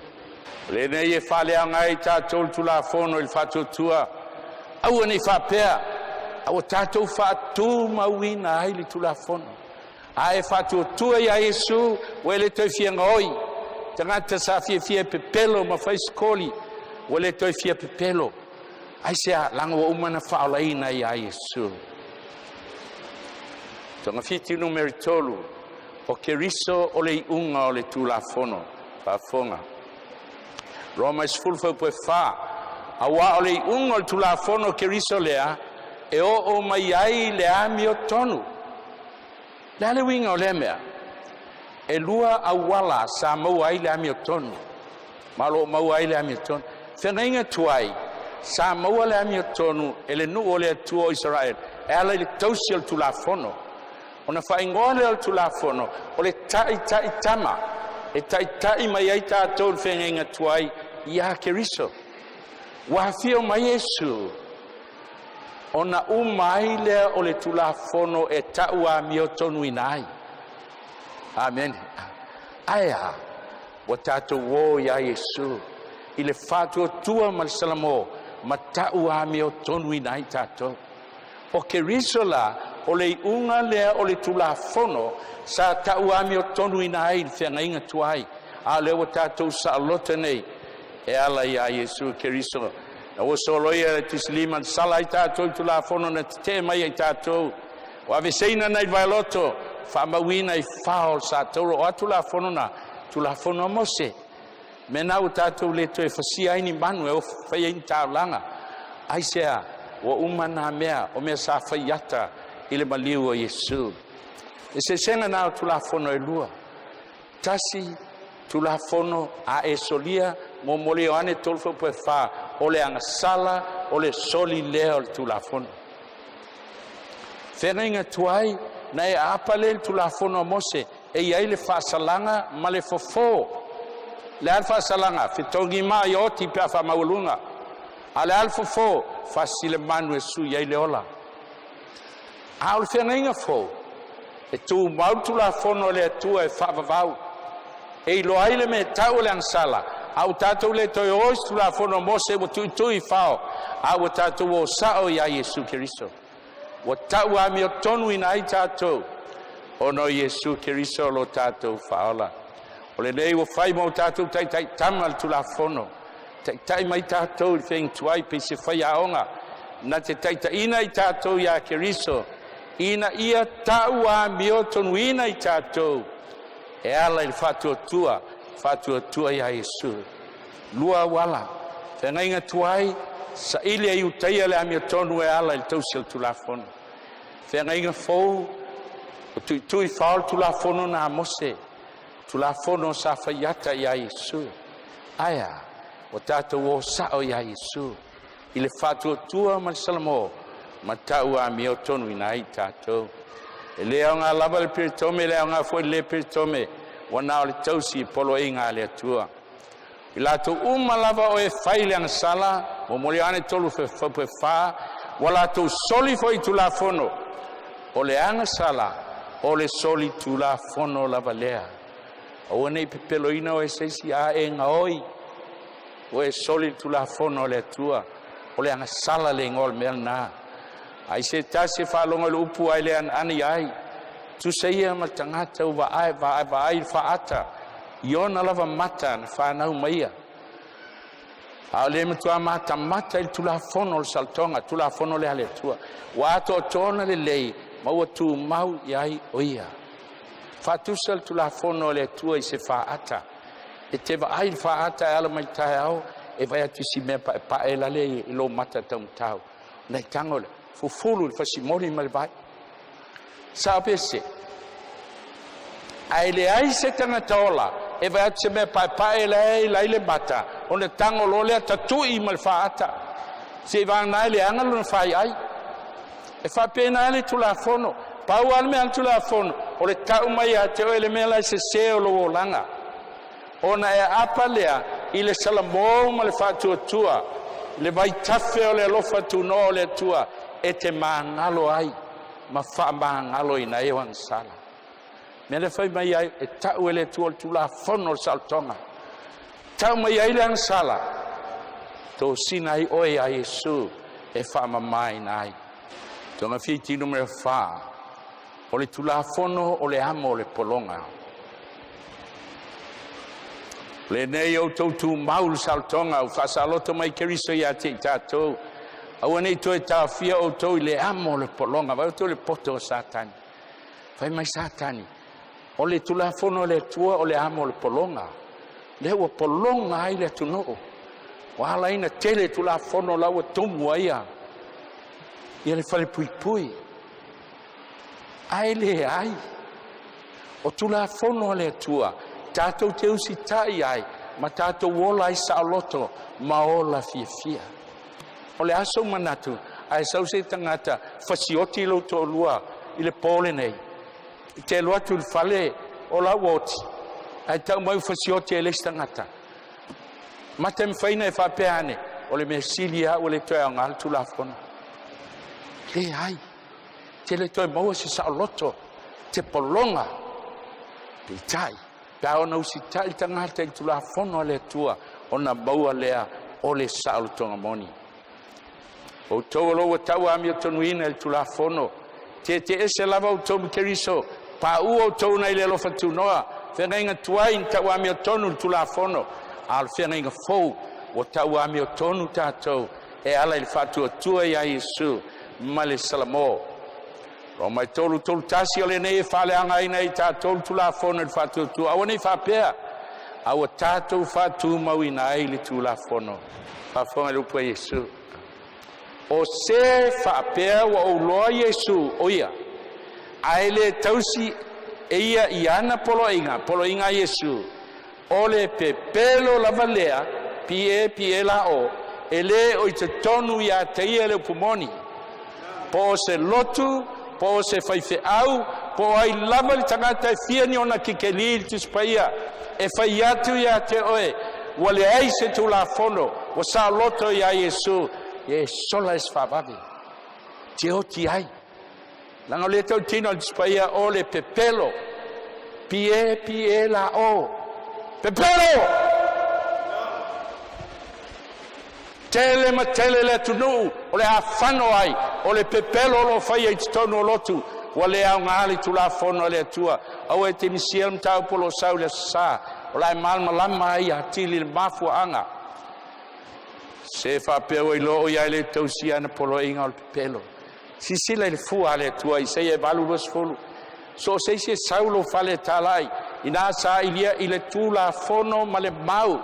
O lenei e faaleaoga ai tatou le Tulafono i le faatuatua, aua nei faapea, a ua tatou faatumauina ai le Tulafono. A e faatuatua iā Iesu, ua e le toe fia gaoi. Tagata sa fiafia e pepelo ma fai sekoli, ua le toe fia pepelo. Aisea? Leaga ua uma ona faaolaina iā Iesu. Togafiti numera 3, o Keriso o le iuga o le Tulafono. Faafofoga. Roma 10 fuaiupu 4, auā o le iuga o le Tulafono Keriso lea e oo mai ai le amiotonu. Le a le uiga o lea mea? E lua auala sa maua ai le amiotonu, ma o lo o maua ai le amiotonu. Feagaiga tuai sa maua le amiotonu e le nuu o le Atua o Isaraelu e ala i le tausi o le Tulafono. Ona faaigoa lea o le Tulafono o le Taitaitama, e taitai mai ai tatou i le feagaiga tuai iā Keriso. Ua afio mai Iesu ona uma ai lea o le Tulafono e tau amiotonuina ai. Amene. Ae a? Ua tatou o iā Iesu i le faatuatua ma le salamo ma tau amiotonuina ai tatou. O Keriso la o le iuga lea o le Tulafono sa tau amiotonuina ai i le feagaiga tuai, a o lea ua tatou saoloto nei e ala iā Iesu Keriso. Na ua soloia e le tusilima na sala ai tatou i Tulafono na tetee mai ai tatou, ua aveseina nai vaeloto faamauina i fao o le satauro. O a Tulafono na? Tulafono a Mose. Mea na ua tatou le toe fasia ai ni manu e fai ai ni taulaga. Aisea? Ua uma nā mea, o mea sa fai ata i le maliu o Iesu. Eseesega na o Tulafono e lua. Tasi Tulafono a e solia mo le Ioane 3:4, o le agasala o le soli lea o le Tulafono. Feagaiga tuai na e aapa lea i le Tulafono a Mose e i ai le faasalaga ma le fofo. Le a le faasalaga? Fetogi mai oti pe a faamaualuga. A le a le fofo? Fasi le manu e sui ai le ola. A o le feagaiga fou, e tumau le Tulafono a le Atua e faavavau, e iloa ai le mea tau o le agasala, a ua tatou le toe o i se Tulafono a Mose ua tuitui i fao, a ua tatou o sao iā Iesu Keriso. Ua tau amiotonuina ai tatou ona o Iesu Keriso lo tatou Faaola. O lenei ua fai mo tatou taitaitama le Tulafono, taitai mai tatou i le feagaiga tuai pei se faiaoga na te taitaiina i tatou iā Keriso, ina ia tau amiotonuina i tatou e ala i le faatuatua, faatuatua iā Iesu. Lua auala, feagaiga tuai, saili e Iutaia le amiotonu e ala i le tausi o le Tulafono. Feagaiga fou, o tuitui fao le Tulafono na a Mose, Tulafono sa faiata iā Iesu. Ae a? Ua tatou o sao iā Iesu i le faatuatua ma le salamo ma tau amiotonuina ai tatou. E le aoga lava le peritome, e le aoga foi le lē peritome, ua na o le tausi i poloaiga a le Atua. I latou uma lava o e fai le agasala, mo le Ioane 3:4, ua latou soli foi i Tulafono. O le agasala o le soli Tulafono lava lea. Aua nei pepeloina oe e se isi, a e gaoi ua e soli le Tulafono a le Atua. O le agasala le igoa o le mea lena. Ai se tasi e faalogo i le upu ae le aneane i ai, tusa ia ma le tagata ua vaai vaai vaai i le faata i ona lava mata na fanau mai ia. A o le matua matamata i le Tulafono o le saolotoga, Tulafono lea a le Atua, ua atoatoa ona lelei ma ua tumau i ai o ia. Faatusa le Tulafono a le Atua i se faata. E te vaai i le faata e ala mai le taeao, e vaai atu i si mea paepae lale i lou mata taumatau. Ona e tago lea, fufulu i le fasimoli ma le vai. Sao pe sese? Ae leai se tagata ola e vaai atu se mea paepae la i le mata, ona tago loa lea tatui ma le faata, seivagana e leaga lona faiai. E faapena le Tulafono. Pau lava le mea a le Tulafono, o le tau mai ia te oe le mea la e sese o lou olaga, ona e aapa lea i le salamo ma le faatuatua, le vaitafe o le alofa tunoa o le Atua. e te magalo ai ma faamagaloina ai ou agasala. Mea lea fai mai ai e ta'u e le Atua o le Tulafono o le saolotoga, tau mai ai le agasala, tosina ai oe iā Iesu e faamamāina ai. Togafiti 4. O le Tulafono o le amo o le pologa. Lenei outou tumau i le saolotoga ua faasaloto mai Keriso ia te i tatou, aua nei toe taofia outou i le amo o le pologa. Vaai outou i le poto o Satani. Fai mai Satani, o le Tulafono a le Atua o le amo o le pologa, lea ua pologa ai le atunuu. Ua ala ai ona tele Tulafono la ua tumu ai ia le falepuipui. Ae leai, o Tulafono a le Atua tatou te usitai ai ma tatou ola ai saoloto ma ola fiafia. O le a sou manatu ae sau se tagata fasioti lou toalua i le po lenei, e te alu atu i le fale o la ua oti, ae tau mai ua fasioti e le isi tagata. Mata e mafai ona e faapea ane, o le mea sili lava ua le toe aoga le Tulafono. Leai, te le toe maua se saoloto, te pologa. Peitai, pe a ona usitai le tagata i le Tulafono a le Atua, ona maua lea o le saolotoga moni. Outou o lo o ua tauamiotonuina i le Tulafono, tietie ese lava outou ma Keriso, paʻu outou nai le alofa tunoa, feagaiga tuai na tauamiotonu i le Tulafono, a o le feagaiga fou ua tauamiotonu tatou e ala i le faatuatua iā Iesu ma le salamo. Roma e 3:31. O lenei e faaleagaina ai e tatou le Tulafono i le faatuatua, aua nei faapea, a ua tatou faatumauina ai le Tulafono. Faafofoga i le upu a Iesu. O se faapea ua ou iloa Iesu o ia, ae le tausi e ia i ana poloaiga, poloaiga a Iesu, o le pepelo lava lea, P A P E L O, e lē o i totonu ia te ia le upu moni. Po o se lotu, po o se faifeau, po o ai lava le tagata e fia ni ona kikelī i le Tusi Paia, e fai atu ia te oe ua leai se Tulafono ua saoloto iā Iesu, ia e sola e se faavave, te oti ai. Leaga o lea tautino le Tusi Paia o le pepelo. P A P E L O. Pepelo! Tele ma tele le atunuu o le a fano ai, o le pepelo o lo o faia i totonu o lotu, ua le aoga le Tulafono a le Atua. Aua e te misia le mataupu o lo o sau i le aso Sa, o la e malamalama ai atili le mafuaaga. Se faapea ua iloa o ia e le tausia ana poloaiga o le pepelo. Silasila i le fua a le Atua, Isaia 8:20. So o se isi e sau lou fale e talai, ina sailia i le Tulafono ma le mau,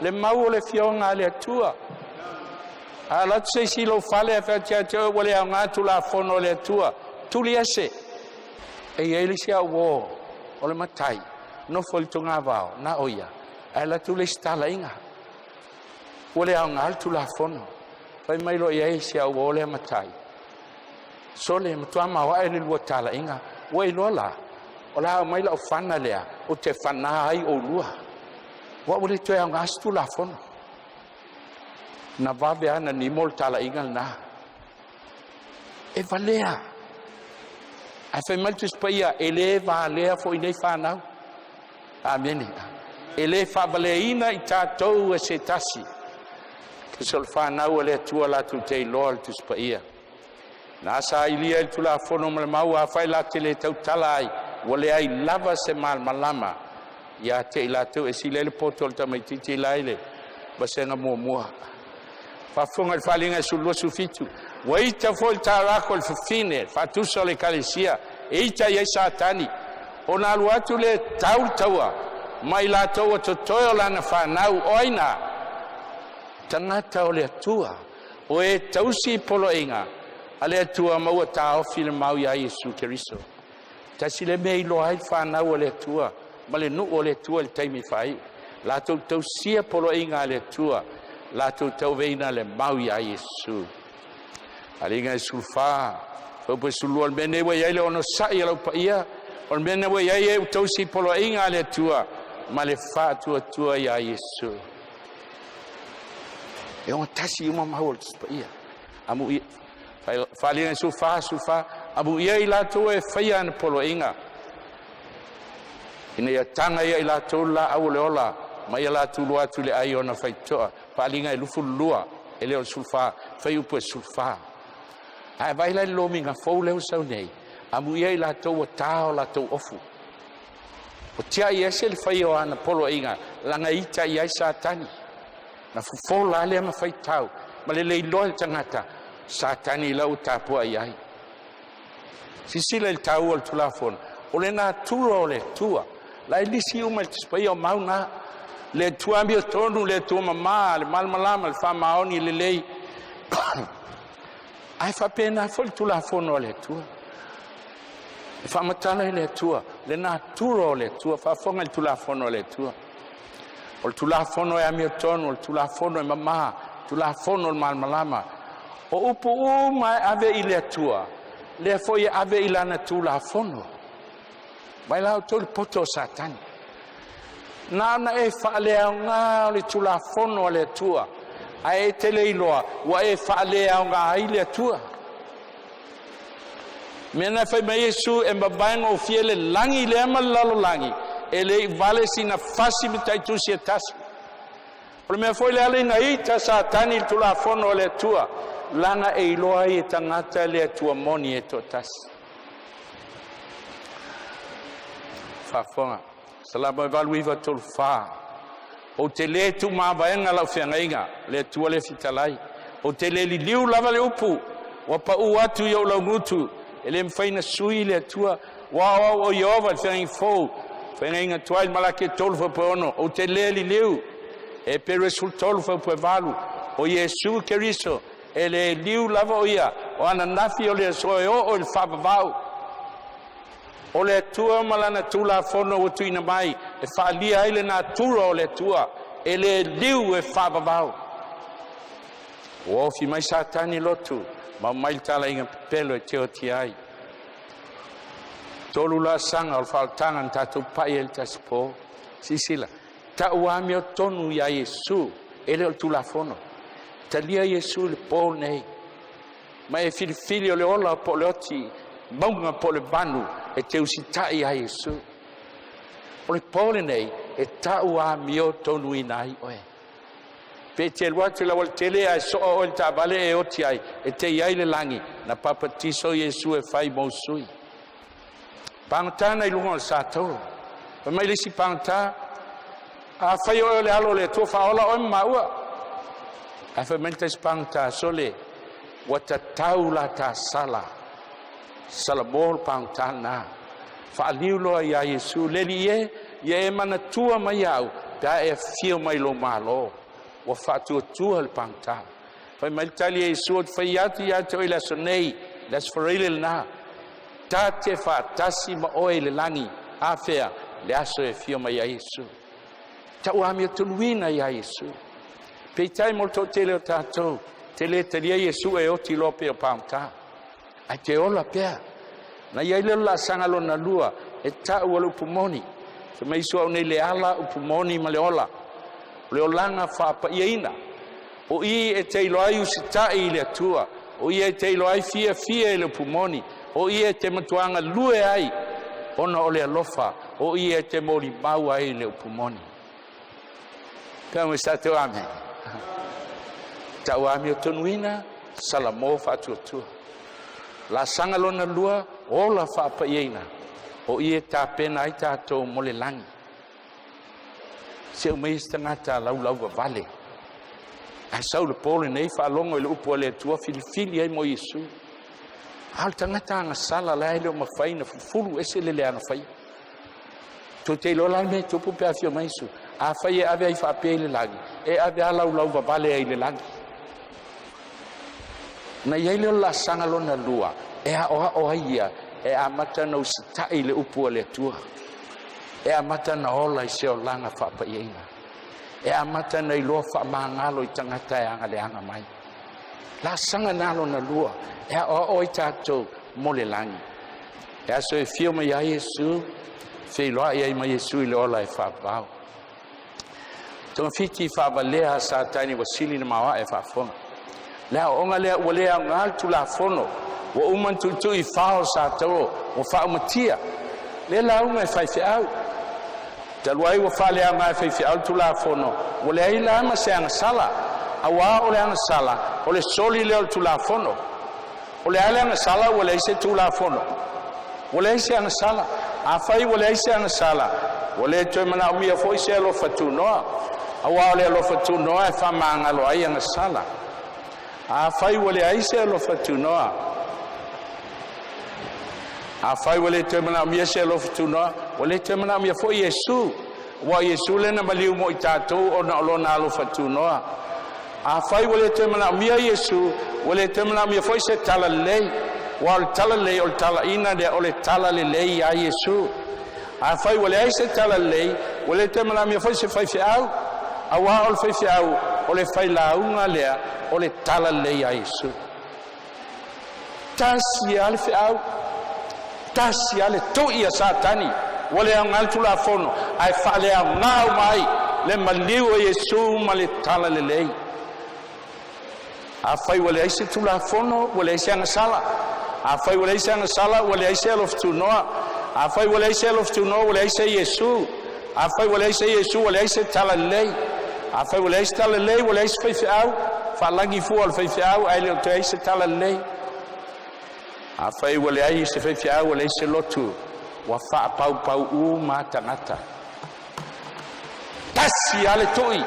le mau o le fioga a le Atua. A alu atu se isi i lou fale ae fai atu ia te oe ua le aoga Tulafono a le Atua, tuli ese. E i ai le isi au uō o le matai, nofo i le togavao, na o ia, ae alu atu le isi talaiga. Ua le aoga le Tulafono. Fai mai loa i ai si au uō lea matai, sole matua maoae le lua talaiga, ua iloa la, o le a aumai lau fana lea, ou te fanā ai oulua. Ua le toe aoga se Tulafono. Na vave lava ona nimo le talaiga lena. E valea. Ae fai mai le Tusi Paia, e lē valea foi nei fanau. Amene. E lē faavaleaina i tatou e se tasi. Tusa o le fanau a le Atua latou te iloa le Tusi Paia. Na sailia i le Tulafono ma le mau afai latou te le tautala ai, ua leai lava se malamalama ia te i latou. E sili ai le poto o le tamaitiiti la i le vasega muamua. Faafofoga i le faaaliga e 27, ua ita foi le tarako i le fafine faatusa o le ekalesia e ita i ai Satani, ona alu atu lea e tau le taua ma i latou ua totoe o lana fanau. O ai na? Tagata o le Atua, o e tausi i poloaiga a le Atua ma ua taofi le mau iā Iesu Keriso. Tasi le mea e iloa ai le fanau a le Atua ma le nuu o le Atua i le taimi faaiu, latou tausia poloaiga a le Atua, latou tauaveina le mau iā Iesu. Faaaliga e 14, fuaiupu e 12. O le mea nei ua i ai le onosai a lau paia, o le mea nei ua i ai e ua tausi i poloaiga a le Atua ma le faatuatua iā Iesu. E ogatasi uma mau o le Tusi Paia. Amu Faaaliga 14, 14, amuia i latou e faia ana poloaiga, ina ia taga ia i latou le laau o le ola, ma ia latou uluina atu i le ai ona faitotoa. Faaaliga 22, e le o le 14, fuaiupu e 14. Ae vaai la i le lomiga fou lea ua sau nei, amuia i latou ua ta o latou ofu. Ua tiai ese le faia o ana poloaiga, leaga e ita i ai Satani. Na fofola lava lea ma faitau, ma le le iloa e le tagata, Satani la ua tapuai ai. Silasila i le taua o le Tulafono, o le natura o le Atua. La e lisi uma e le Tusi Paia o mau na. Le Atua amiotonu, le Atua mama, le malamalama, le faamaoni lelei. Ae faapena foi le Tulafono a le Atua. E faamatala e le Atua le natura o le Atua, faafofoga i le Tulafono a le Atua. O le Tulafono e amiotonu, o le Tulafono e mama, Tulafono o le malamalama. O upu uma e ave i le Atua, lea foi e ave i lana Tulafono. Vaai la outou i le poto o Satani. Na ona e faaleaoga o le Tulafono a le Atua, ae e te le iloa ua e faaleaoga ai le Atua. Mea na fai mai ai Iesu, e mavae gofie le lagi lea ma le lalolagi, e le i vale sina fasi mataitusi e tasi. O le mea foi lea ala na ita Satani i le Tulafono a le Atua, leaga e iloa ai e tagata le Atua moni e toatasi. Faafofoga, Salamo 89:34. Ou te le tuumavaega lau feagaiga, le Atua le fetalai. Ou te le liliu lava le upu, ua pau atu i ou laugutu, e le mafai ona sui le Atua. Ua o au o Ieova i le feagaiga fou, feagaiga tuai Malaki 3 fuaiupu 6, ou te le liliu. Eperu 13 fuaiupu 8, o Iesu Keriso, e le liu lava o ia, o ananafi o le aso e oo i le faavavau. O le Atua ma lana Tulafono ua tuuina mai e faaalia ai le natura o le Atua, e le liu e faavavau. Ua ofi mai Satani i lotu ma aumai le talaiga pepelo e te oti ai. Tolu laasaga o le faaolataga na tatou pai ai i le tasi po. Silasila, tau amiotonu iā Iesu, e le o le Tulafono. Talia Iesu i le po lenei, ma e filifili o le ola po o le oti, mauga po o le vanu e te usitai ai Iesu. O le po lenei e tau amiotonuina ai oe. Pe te alu atu i le aualatele ae soa oe i le taavale e oti ai, e te i ai le lagi, na papatiso Iesu e fai mou sui. Pagota na i luga o le sa tauro. Fai mai le isi pagota, afai oe o le alo o le Atua, faaola oe ma maua. Ae fai mai le tasi pagota, sole, ua tatau la ta sala. Salamo le pagota lena. Faaliu loa iā Iesu, le Alii e, ia e manatua mai au pe a e afio mai lou malo. Ua faatuatua le pagota. Fai mai le tali a Iesu, ou te fai atu ia te oe i le aso nei, le aso Faraile lena, ta te faatasi ma oe i le lagi, afea le aso e afio mai ai Iesu. Tau amiotonu iā Iesu. Peitai mo le toatele o tatou, te le talia Iesu e oti loa pe o pagota. Ae te ola pea. Na iai lea o le laasaga lona lua, e tau o le upu moni. Fai mai Iesu, au nei le ala, upu moni ma le ola. O le olaga faapaiaina. O i e te iloa ai usitai i le Atua. O ia e te iloa ai fiafia i le upu moni. O ia e te matuaga lue ai ona o le alofa. O ia e te molimau ai i le upu moni. Pe sa te amen. Tau amiotonuina, salamo faatuatua. Laasaga lona lua, ola faapaiaina. O ia e tapena ai tatou mo le lagi. Se o mai se tagata laulau vavale. Ae sau le po lenei faalogo i le upu a le Atua filifili ai mo Iesu. A o le tagata agasala la e le o mafai na fufulu ese le leaga faia. Tou te iloa la le mea e tupu pe afio mai Iesu. Afai e ave ai faapea i le lagi, e ave a laulau vavale ai i le lagi. Na iai lea o le laasaga lona lua, e aoao ai ia, e amata na usitai i le upu a le Atua. E amata na ola i se olaga faapaiaina. E amata na iloa faamagalo i tagata e agaleaga mai. Laasaga na lona lua, e aoao ai tatou mo le lagi. E aso e fio mai ai Iesu, feiloai ai ma Iesu i le ola e faavavau. Togafiti faavalea a Satani ua sili na maoae faafofoga. Le aoaoga lea ua le aoga le Tulafono, ua uma ona tuitui i fao sa tauo ua faaumatia lea lauga e faifeau. Talu ai ua faaleaoga e faifeau le Tulafono, ua leai la ma se agasala, auā o le agasala o le soli lea o le Tulafono. O le a le agasala ua leai se Tulafono? Ua leai se agasala. Afai ua leai se agasala, ua le toe manaomia foi se alofa tunoa, auā o le alofa tunoa e faamagalo ai agasala. Afai ua leai se alofa tunoa, afai ua le toe manaomia se alofa tunoa, ua le toe manaomia foi Iesu, ua o Iesu lea na maliu mo i tatou ona o lona alofa tunoa. Afai ua le toe manaomia Iesu, ua le toe manaomia foi se talalelei, ua o le talalelei o le talaina lea o le talalelei ia Iesu. Afai ua leai se talalelei, ua le toe manaomia foi se faifeau, auā o le faifeau o le failauga lea o le talalelei ia Iesu. Tasi lava le feau, tasi lava le tui a Satani, ua le aoga le Tulafono, ae faaleaoga uma ai le maliu o Iesu ma le talalelei. Afai ua leai se Tulafono, ua leai se agasala. Afai ua leai se agasala, ua leai se alofa tunoa. Afai ua leai se alofa tunoa, ua leai se Iesu. Afai ua leai se Iesu, ua leai se talalelei. Afai ua leai se talalelei, ua leai se faifeau. Faalagi fua o le faifeau ae le o toe ai se talalelei. Afai ua leai se faifeau, ua leai se lotu, ua faapaupauu ma tagata. Tasi lava le tui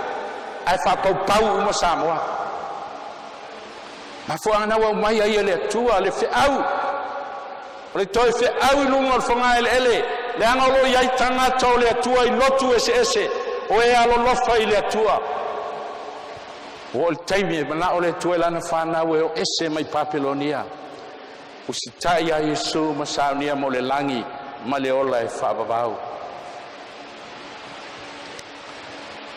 ae faapaupau uma Samoa. Mafuaaga na ua aumai ai e le Atua le feau, o le toe feau i luga o le fogaeleele, leaga o lo o i ai tagata o le Atua i lotu eseese o e alolofa i le Atua. Ua oo i le taimi e manao le Atua i lana fanau e o ese mai Papelonia, usitai ia Iesu ma saunia mo le lagi ma le ola e faavavau.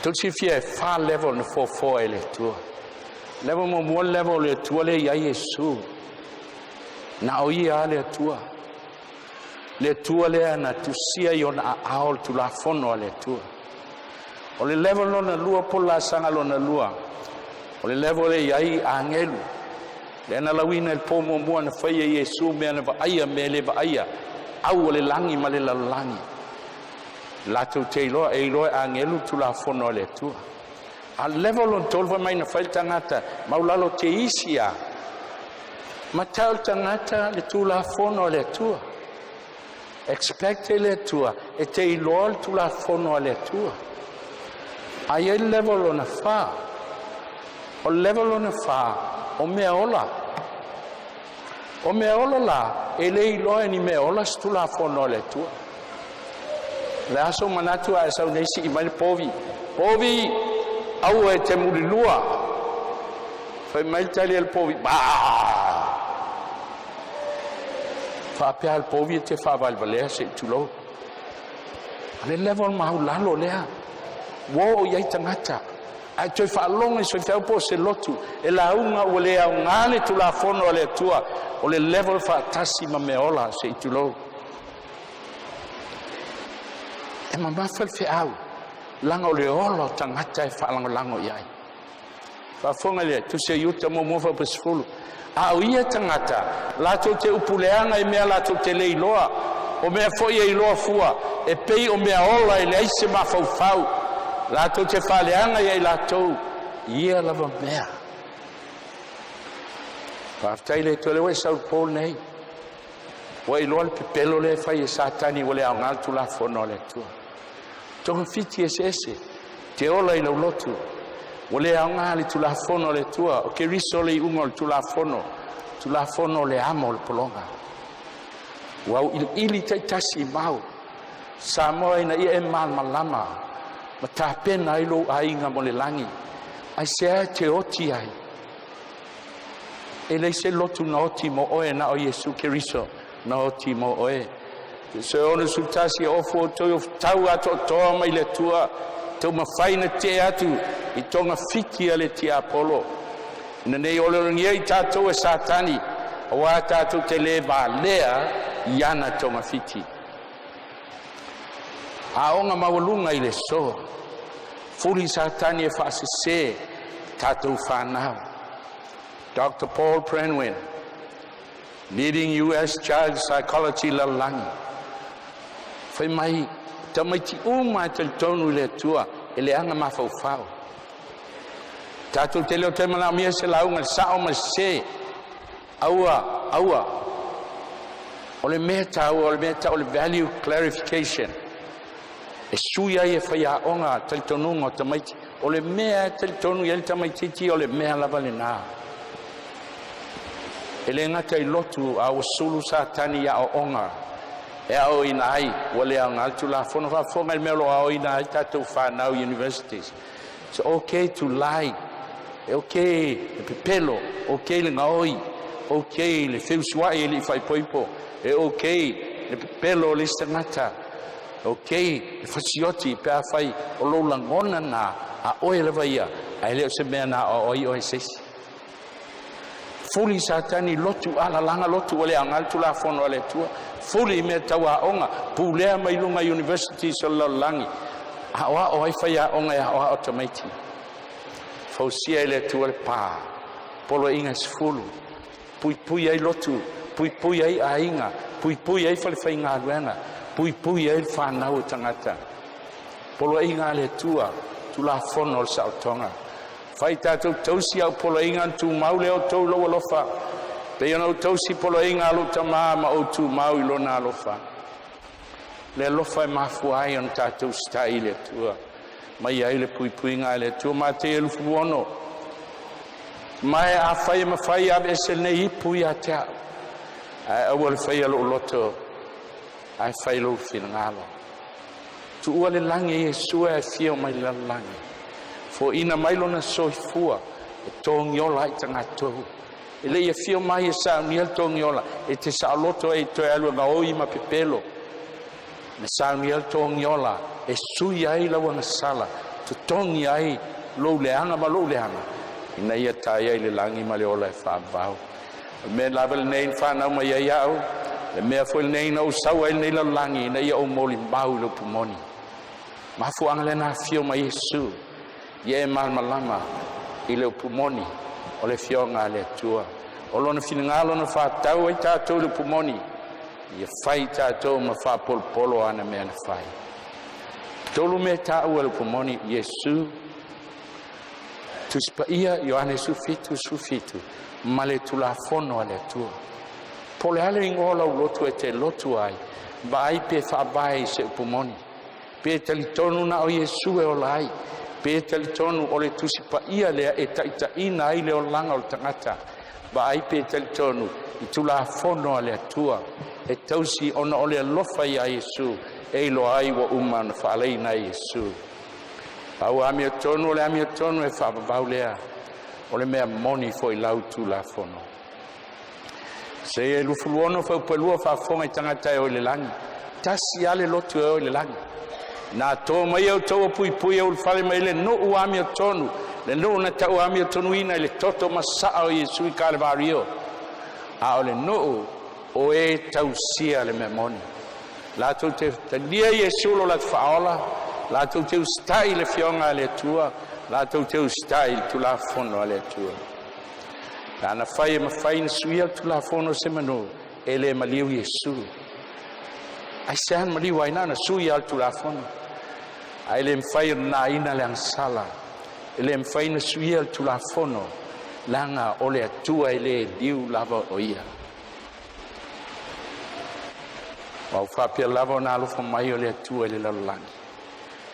Tou silafia e fa level na foafoa e le Atua. Level muamua, le level o le Atua lea i ai Iesu. Na o ia lava le Atua. Le Atua lea na tusia i ona aao le Tulafono a le Atua. O le level lona lua po o le laasaga lona lua, o le level lea i ai agelu. Lea na lauina i le po muamua na faia Iesu mea na vaaia, mea le vaaia, au o le lagi ma le lalolagi. Latou te iloa e iloa e agelu le Tulafono a le Atua. A le level lona tolu, fai mai na fai le tagata maulalo te isi a matau le tagata le Tulafono a le Atua. Expect e le Atua e te iloa le Tulafono a le Atua. A i ai le level lona fa, o le level lona fa o mea ola. O mea ola la, e le iloa e ni mea ola se Tulafono a le Atua. Le aso manatu a e sau nei sii mai le povi. Povi, aua e te mulilua. Fai mai le tali a le povi, ba! Faapea le povi e te faavalevalea se i tulou. A le level maulalo lea, ua oo i ai tagata. Ae toe faalogo i se faifeau po o se lotu e lauga ua le aoga le Tulafono a le Atua, o le level faatasi ma mea ola se i tulou. E mamafa le feau, laga o le ola o tagata e faalagolago i ai. Faafofoga le Tusi a Iuta muamua faapupe 10. A o ia tagata, latou te upuleaga i mea latou te le iloa, o mea foi e iloa fua, e pei o mea ola e leai se mafaufau, latou te faaleaga ia i latou i ia lava mea. Faafetai le Atua lea ua e sau i le po lenei. Ua iloa le pepelo lea e fai e Satani ua le aoga le Tulafono a le Atua. Togafiti eseese, te ola i lau lotu. Ua le aoga le Tulafono a le Atua, o Keriso le iuga o le Tulafono, Tulafono o le amo o le pologa. Ua auiliili taitasi i mau. Samoa ina ia e malamalama ma tapena ai lou aiga mo le lagi. Ai se e te oti ai. E leai se lotu na oti mo oe na o Iesu Keriso na oti mo oe. Se ono 11 e ofu o toi o tau atoatoa mai le Atua, taumafai na te'e atu i togafiti a le tiapolo. Ina nei oleolegia i tatou e Satani, auā tatou te lē valea i ana togafiti. Aoga maualuga i le so, fuli Satani e faasesē tatou fanau. Dr. Paul Prenwin, leading U.S. child psychology lalolagi, fai mai tamaiti uma e talitonu i le Atua e leaga mafaufau. Tatou te le o toe manaomia se lauga i le sao ma le sese. Aua, aua. O le mea taua, o le mea tau o le value clarification. E sui ai e faiaoga talitonuga o tamaiti. O le mea e talitonu i ai le tamaititi o le mea lava lena. E le gata i lotu a ua sulu Satani i aoaoga e aoaoina ai ua le aoga le Tulafono faafofoga i le mea o lo o aoaoina ai tatou fanau i universities. It's okay to lie. E okay le pepelo, okay le gaoi, okay le feusuai e le i faaipoipo, e okay le pepelo o le isi tagata, okay le fasioti pe afai o lou lagona na a oe lava ia, ae le o se mea na aoao ai oe e se isi. Fuli Satani lotu alalaga lotu ua le aoga le Tulafono a le Atua. Fuli i mea tau aoga, pulea mai luga universities o le lalolagi, aoao ai faiaoga e aoao tamaiti. Fausia e le Atua le pa, Poloaiga 10, puipui ai lotu, puipui ai aiga, puipui ai falefaigaluega, puipui ai le fanau o tagata. Poloaiga a le Atua, Tulafono o le saotoga. Fai tatou tausi au poloaiga ona tumau lea o outou i lou alofa, pei ona ou tausi poloaiga a lou Tamā ma ou tumau i lona alofa. Le alofa e mafua ai ona tatou usitai i le Atua, mai ai le puipuiga a le Atua. Mateia 26, ma e afai e mafai aveese lenei ipu ia te au, ae aua le faia lou loto, ae fai lou finagalo. Tuua le lagi e Iesu e afio mai le lalolagi, foaina mai lona soifua e togiola ai tagatou. E le i afio mai e saunia le togiola, e te saoloto ai toe alu e gaoi ma pepelo. Na saunia le togiola e sui ai lau agasala, totogi ai lou leaga ma lou leaga, ina ia taia i le lagi ma le ola e faavavau. O le mea lava lenei na whanau mai ai au, le mea foi lenei na ou sau ai i lenei lalolagi, ina ia ou molimau i le upu moni. Mafuaaga lea na afio mai Iesu, ia e malamalama i le upu moni o le afioga a le Atua. O lona finagalo na faatatau ai tatou i le upu moni, ia fai tatou ma faapolopolo ana mea na fai. Tolu mea taua i le upu moni: Iesu, Tusi Paia Ioane 17:17 ma le Tulafono a le Atua. Po o le a le igoa o lau lotu e te lotu ai, vaai pe faavae i se upu moni, pe talitonu na o Iesu e ola ai, pe talitonu o le Tusi Paia lea e taitaiina ai le olaga o le tagata. Vaai pe talitonu i Tulafono a le Atua e tausi ona o le alofa iā Iesu e iloa ai ua uma ona faaleina e Iesu. A ua amiotonu o le amiotonu e faavavau lea, o le mea moni foi lau Tulafono. Isaia 26 fuaiupu 2, faafofoga i tagata e o i le lagi, tasi lava le lotu e o i le lagi. Na atoa mai outou o puipui e ulufale mai le nuu amiotonu, le nuu na tau amiotonuina i le toto masaa o Iesu i Kalevario, a o le nuu o e tausia le mea moni. Latou te talia Iesu lo latou faaola, latou te usitai i le afioga a le Atua, latou te usitai i le Tulafono a le Atua. Pe ana fai e mafai ona suia le Tulafono o se manu, e le maliu Iesu. Aisea na maliu ai? Na ona sui lava o le Tulafono. Ae le mafai ona naina le agasala, e le mafai ona suia le Tulafono, leaga o le Atua e le liu lava o Ia. Ua ou faapea lava ona alofa mai o le Atua i le lalolagi.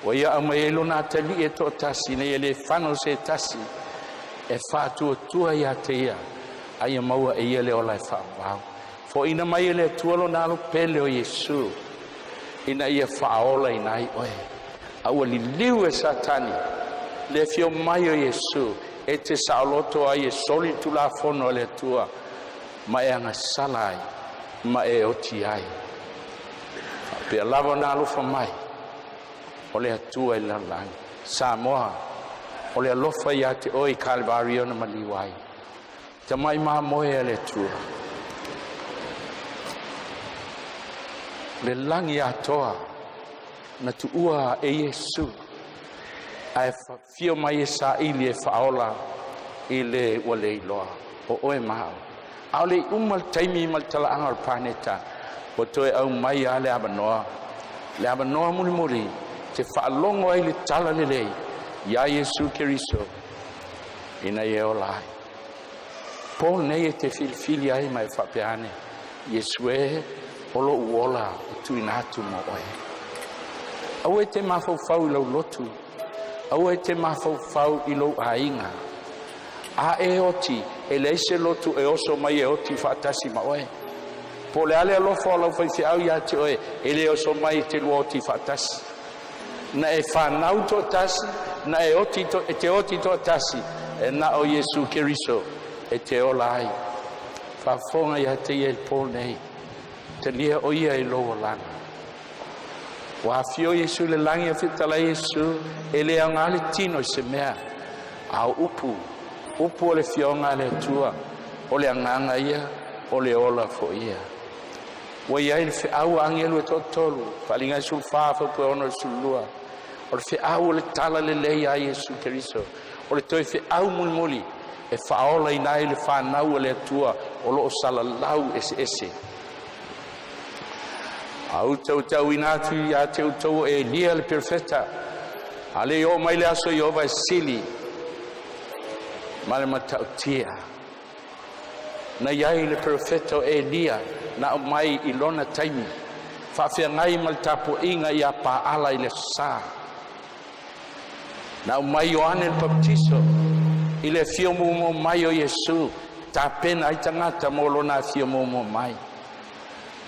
Ua ia aumai ai lona atalii e toatasi, ina ia le fano se tasi e faatuatua ia te ia, a ia maua e ia le ola e faavavau. Foaina mai e le Atua lona alo pele o Iesu, ina ia faaolaina ai oe. A ua liliu e Satani le afio mai o Iesu e te saoloto ai e soli le Tulafono a le Atua ma e agasala ai ma e oti ai. Faapea lava ona alofa mai o le Atua i le lalolagi. Samoa, o le alofa ia te oe i Kalevario na maliu ai. Tamai mamoe a le Atua. Le lagi atoa na tuua e Iesu, ae fia mai e saili e faaola i le ua le iloa. O oe ma au. ʻAʻole i uma le taimi ma le talaaga o le paneta, ua toe aumai lava le avanoa, le avanoa mulimuli e te faalogo ai i le tala lelei iā Iesu Keriso ina ia ola ai. Po lenei e te filifili ai ma e faapea ane, Iesu e, o lo'u ola e tuuina atu mo oe. Aua e te mafaufau i lau lotu, aua e te mafaufau i lou aiga. A e oti, e leai se lotu e oso mai e oti faatasi ma oe. Po o le a le alofa o lau faifeau ia te oe, e le oso mai e te lua oti faatasi. Na e fanau toatasi, na e oti to, e te oti toatasi, e na o Iesu Keriso e te ola ai. Faafofoga ia te ia i le po nei, talia o ia i lou olaga. Ua afio Iesu i le lagi a fetalai Iesu, e le aoga le tino i se mea, a o upu, upu o le fioga a le Atua, o le agaga ia, o le ola foi ia. Ua i ai le feau a agelu e toatolu, Faaaliga 14 fuaiupu 6 i le 12, o le feau o le tala lelei a Iesu Keriso, o le toe feau mulimuli e faaolaina ai le fanau a le Atua o lo o salalau eseese. A ou tautauina atu ia te outou o Elia le perofeta, a le i oo mai le aso Ieova e sili ma le matautia. Na i ai le perofeta o Elia na aumai i lona taimi, faafeagai ma le tapuaiga ia Paala i le aso Sa. Na aumai Ioane le Papatiso i le afio muamua mai o Iesu, tapena ai tagata mo lona afio muamua mai.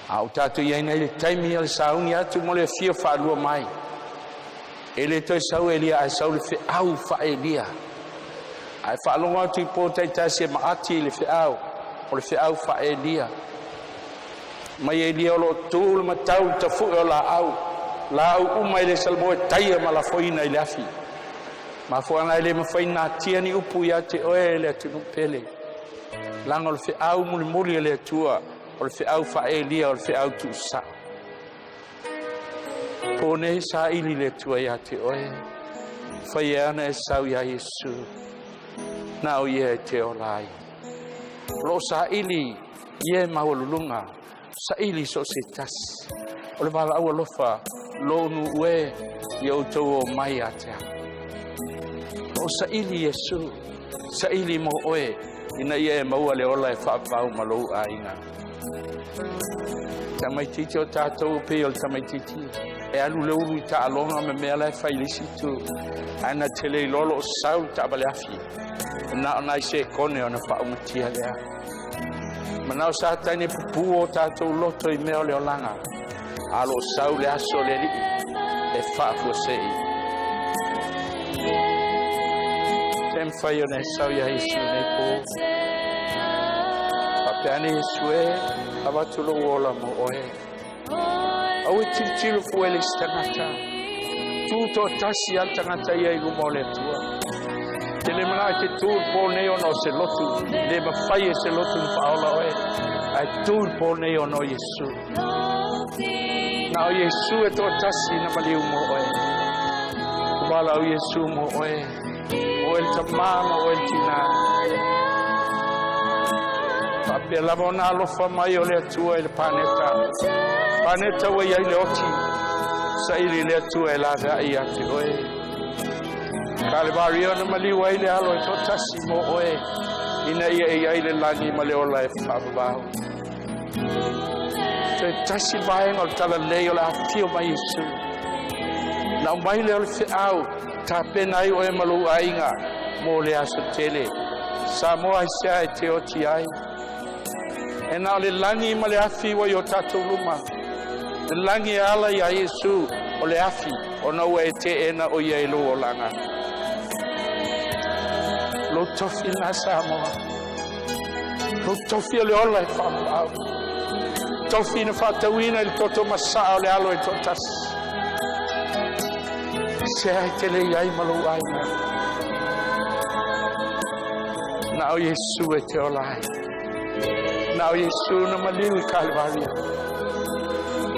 A o tatou i ai nei i le taimi o le sauni atu mo le afio faalua mai. E le toe sau Elia ae sau le feau faa-Elia. Ae faalogo atu i po taitasi e maati i le feau, o le feau faa-Elia. Mai Elia o lo o tu le matau i le tafu'e o laau, laau uma e le salamo e taia ma lafoina i le afi. Mafuaaga e le mafai ona natia ni upu ia te oe le atunuu pele. Leaga o le feau mulimuli a le Atua, o le feau faa-Elia, o le feau tuusao. Po nei saili le Atua ia te oe, fai e ana e sau iā Iesu, na o ia e te ola ai. O lo o saili ia e maualuluga, saili so o se tasi. O le valaau alofa, lou nuu e, ia outou o mai ia te au. O saili Iesu, saili mo oe, ina ia e maua le ola e faavavau ma lou aiga. Tamaititi o tatou pei o le tamaititi e alu le ulu i taaloga ma mea la e fai i le isi itu. Ae na te le iloa lo o sau le taavale afi. Na o nai sekone ona faaumatia lea. Manao Satani e pupū o tatou loto i mea o le olaga. A lo o sau le aso o le Alii e faafuasei. Se mafai ona e sau iā Iesu nei po. Faapea ane Iesu e, avatu lou ola mo oe. Aua e tilotilo fua i le isi tagata. Tu toatasi lava le tagata ia i luma o le Atua. Te le manao e te tu i le po nei ona o se lotu, le mafai e se lotu na faaola oe, ae tu i le po nei ona o Iesu. Na o Iesu e toatasi na maliu mo oe. Ua valaau Iesu mo oe. O oe le tamā ma oe le tinā. Faapea lava ona alofa mai o le Atua i le paneta. Paneta ua i ai le oti. Saili le Atua e laveai ia te oe. Kalevario na maliu ai le alo e toatasi mo oe, ina ia e i ai le lagi ma le ola e faavavau. Toe tasi le vaega o le talalelei o le afifio mai Iesu. Na aumai lea o le feau, tapena ai oe ma lou aiga mo le aso tele. Samoa aisea e te oti ai? E na o le lagi ma le afi ua i o tatou luma. Le lagi e ala iā Iesu, o le afi, ona ua e teena o ia i lou olaga. Lou tofi lena Samoa. Lou tofi o le ola e faavavau. Tofi na faatauina i le toto masaa o le alo e toatasi. Sea e te le i ai ma lou aiga. Na o Iesu e te ola ai. Na o Iesu na maliu i Kalevaria.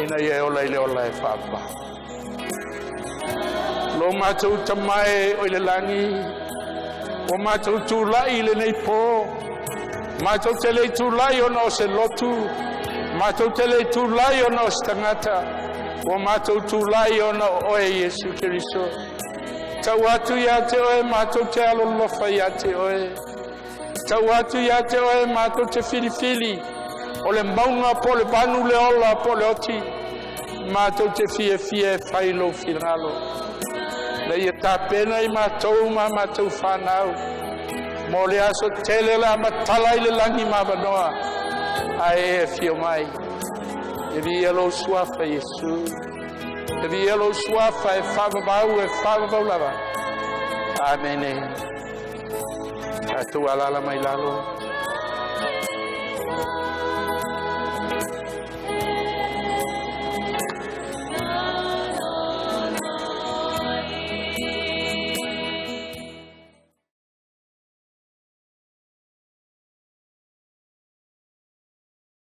Ina ia e ola i le ola e faavavau. Lo matou Tama e o i le lagi, ua matou tulai i lenei po. Matou te le i tulai ona o se lotu, matou te le i tulai ona o se tagata, ua matou tulai ona o oe Iesu Keriso. Tau atu ia te oe matou te alolofa ia te oe. Tau atu ia te oe matou te filifili o le mauga po o le vanu le ola po o le oti. Matou te fiafia e fai lou finagalo. Na ia tapena i matou ma matou whanau. Mo le aso tele la matala i le lagi ma avanoa. Ae e afio mai. E viia lou suafa Iesu. E viia lou suafa e faavavau e faavavau lava. Amene. Tatou alaala mai lalo.